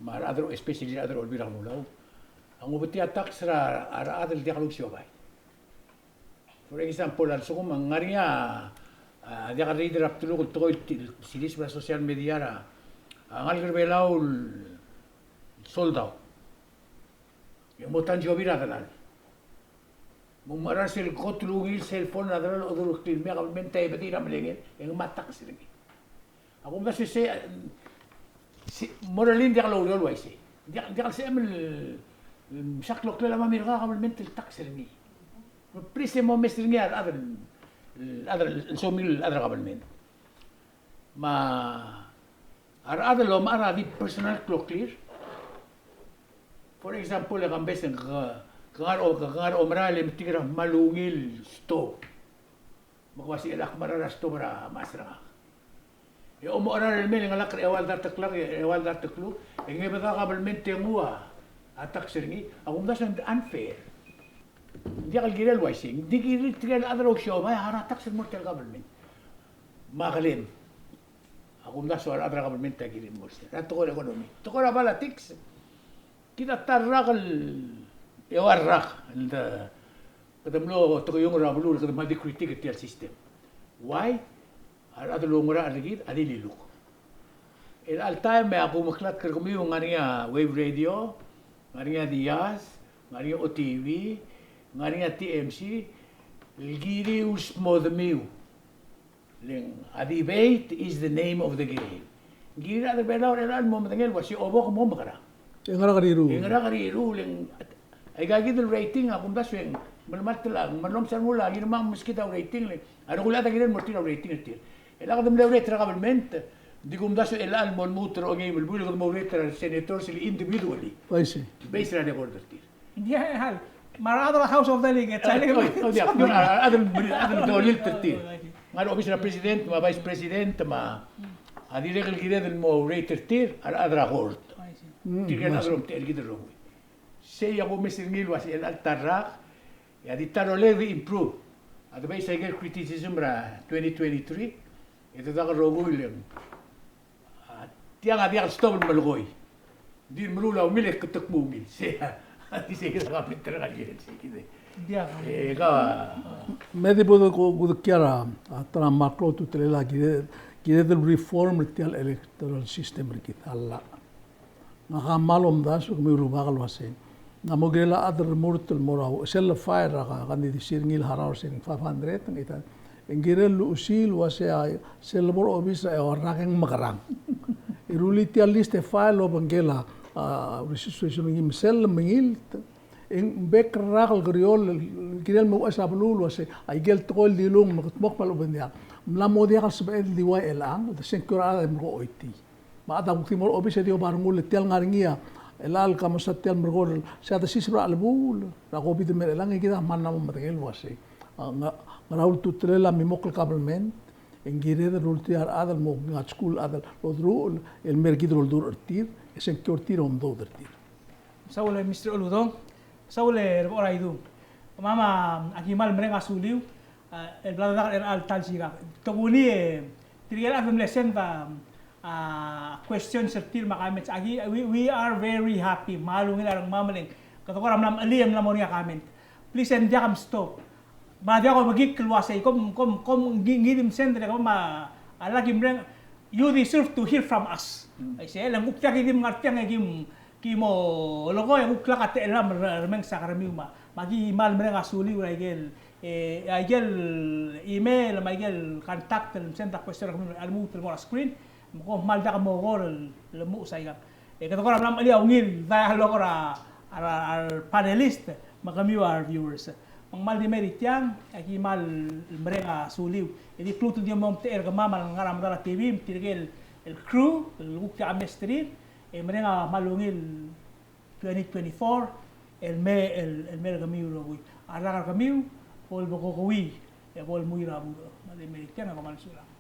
Me a rechad er a, especially a rechad er a Olbiil er a Kelulau, a ngobetii a tax er a, a rechad el diak lousiobai. For example, a lsekum ng ngar er ngii a, a diak el read er a bdeluk el tekoi el, el series er a social media er a, a ngalek er a Belau el soldau. E mo tansiobi er a delal. Me ng mecherar sel kot el ungil cell phone er a delal el odureklii el mei a government a ebedii er a melengel, e ng mei a tax er ngii. A kumdasu e sei, se, morally ng diak loureor el uaisei. Diak, diak el sebechem el, mm, msa kloklel a mami er kau a government el tax er ngii. Please e mo mes er ngii a rechad el, el chad el, el somiu el chad er a government. Me a rechad el omechar a di personal kloklir. For example, e ke mbes e ke, ke ngar er a, ke ngar er a omerael e metik er a kmal ungil stove. Me ke uasei, e le ak mechar a stove er a mechas er ngak. E omocherar el mei e ngelakl er a eua el dart el klak, eua el dart el kluk, e ng ngebedau a government e nguu a tax er ngii, a kumdasu e ng unfair. Ng diak el kirel uaisei, ng di kirir tirke el chad el ousiobai a ngar er a tax el mo er tia el government. Me a kelem. A kumdasu a rechad er a government a kirir el mo er sei. Er a tekoi er a economy. Tekoi er a politics. Kid a ta el rak el, eua el rak el de, kede mlo tekoi er a beluu el kede kmal di critic er tia el system. Why? A rechad el oungerachel er kid a di liluk. Er chelecha el taem e a kumeklatk er kemiu, ng ngar er ngii a Wave Radio, ng ngar er ngii a Diaz, ng ngar er ngii a OTV, ng ngar er ngii a TMC, el kiriu el smodemiu. Le ng, a debate is the name of the game. Ng kirir a rechad er a Belau er chelecha el mo medengei el uasei, obo ke mo mekerang. E ngera keriruul? E ngera keriruul, le ng, aika kid el rating a kumdasu e ng melemalt el, a, melemalt el mo er a ngii me ng meskid a rating, le ng a rokui el chad a kirel el mo er tir a rating er tir. E le kede mle rate er a government, ng di kumdasu e chelecha el mo lmuut er a ongeim el buil e kede mo rate er a senators el individually. I see. Based er a record er tir. Ng di hal, me a rechad er a House of Delegates, a, oi, oi, diak, a rechad el, a rechad el dolilt er tir. Ngar er a obis er a president me a vice president me a dirrek el kired el mo rate er tir a rechad er a court. Tirke el chad el omtechei er kid el rokui. Sei a kumes er ngii el uasei el ta el rak, e a di ta el rolel el improve. A di bai se aike el criticism er a twenty twenty-three, e dedak el rokui el, a, tiang a diak el stop el melekoi. Di meruul a ungil e kede kmo ungil. Sei a, a di sei kid a comment er a kirel sei kid. Diak. E ka. Me di bo de ku-, kudekial a, a ta er a meklou a ultutelel a kired, kired el reform er tia el electoral system er kid a llach. Ngak a kmal omdasu kemiu el rubak el uasei, ng mo kirel a chad el remurt el mo er a, sel file er a ka-, kandidacy er ngii el harau er se ng five hundred, ng eight hundred. E ng kirel el luchesii el uasei a sel lebo er a obis er a eua el rak e ng mekerang. E rullii tia el list e file el obengkel a, a, registration er ngii me sel lemengilt. E ng bek el rak el kerior el kirel el mouchais a beluu el uasei, aike el tekoi el dilung me kede mo kmal obengterir. Ng mla mo diak el sebeched el di ua chelechang, el sengkio er a chad e merekong e choitii. Me a chad a kuk di mo er a obis e di oba rengul e tia el ngar er ngii a, el chelecha el kmo se tia el merekong, se a desiseb er a chelebuul er a COVID el mei er chelechang, e kid a kmal mla mo medengei el uasei, a, nga-, ngera ultutelel a mimokl el government, e ng kired el rullii a rechad el mo ngatskul a chad el oderuchel el mer kid el oldurech er tir, e sengkio er tir e omdoud er tir. Saul e Mister Uludong, saul e Rebechor Aidung. Kemam a ki kmal mereng a suliu, a, el bla dedak er a ta el sikang. Tokuni e tirke el chad el mle send a, a, questions er tir me a comments. Aki, we, we are very happy. Me a ungil a rengmam el ng, kede kora mla mechelii e mla mo er ngii a comment. Please, e ng diak mstop. Me a diak obekikl el uasei, kom, kom, kom, ngii, ngii di msend e le kemam a, a lak ki mereng, you deserve to hear from us. Aisei, e le ng kuk diak ki di ngar tiang e kim, ki mo lekoi e kuk lak a techellam el re-, remenges a keremiu me a, me aki kmal mereng a suliu er a ikel, e, a ikel email, me a ikel contact el msend a question er kemiu a lmuut el mo er a screen, me kom kmal diak mo kora el, el lmuut aikang. E kede kora mla mechelii a ungil dialogue er a, a, a panelist, me kemiu a viewers. Me ng kmal di mei er tiang, e aki kmal mereng a suliu. E di klou el di mo omtechei er kemam el ngar er a medal a T V, me tirke el, el crew el kuk diak a mesterir, e mereng a kmal ungil twenty twenty-four el mei, el, el mei er kemiu el rokui. A rak er kemiu bo el bo kokouii, e bo el muir a budech. Me di mei er tiang, e kom kmal mesulang.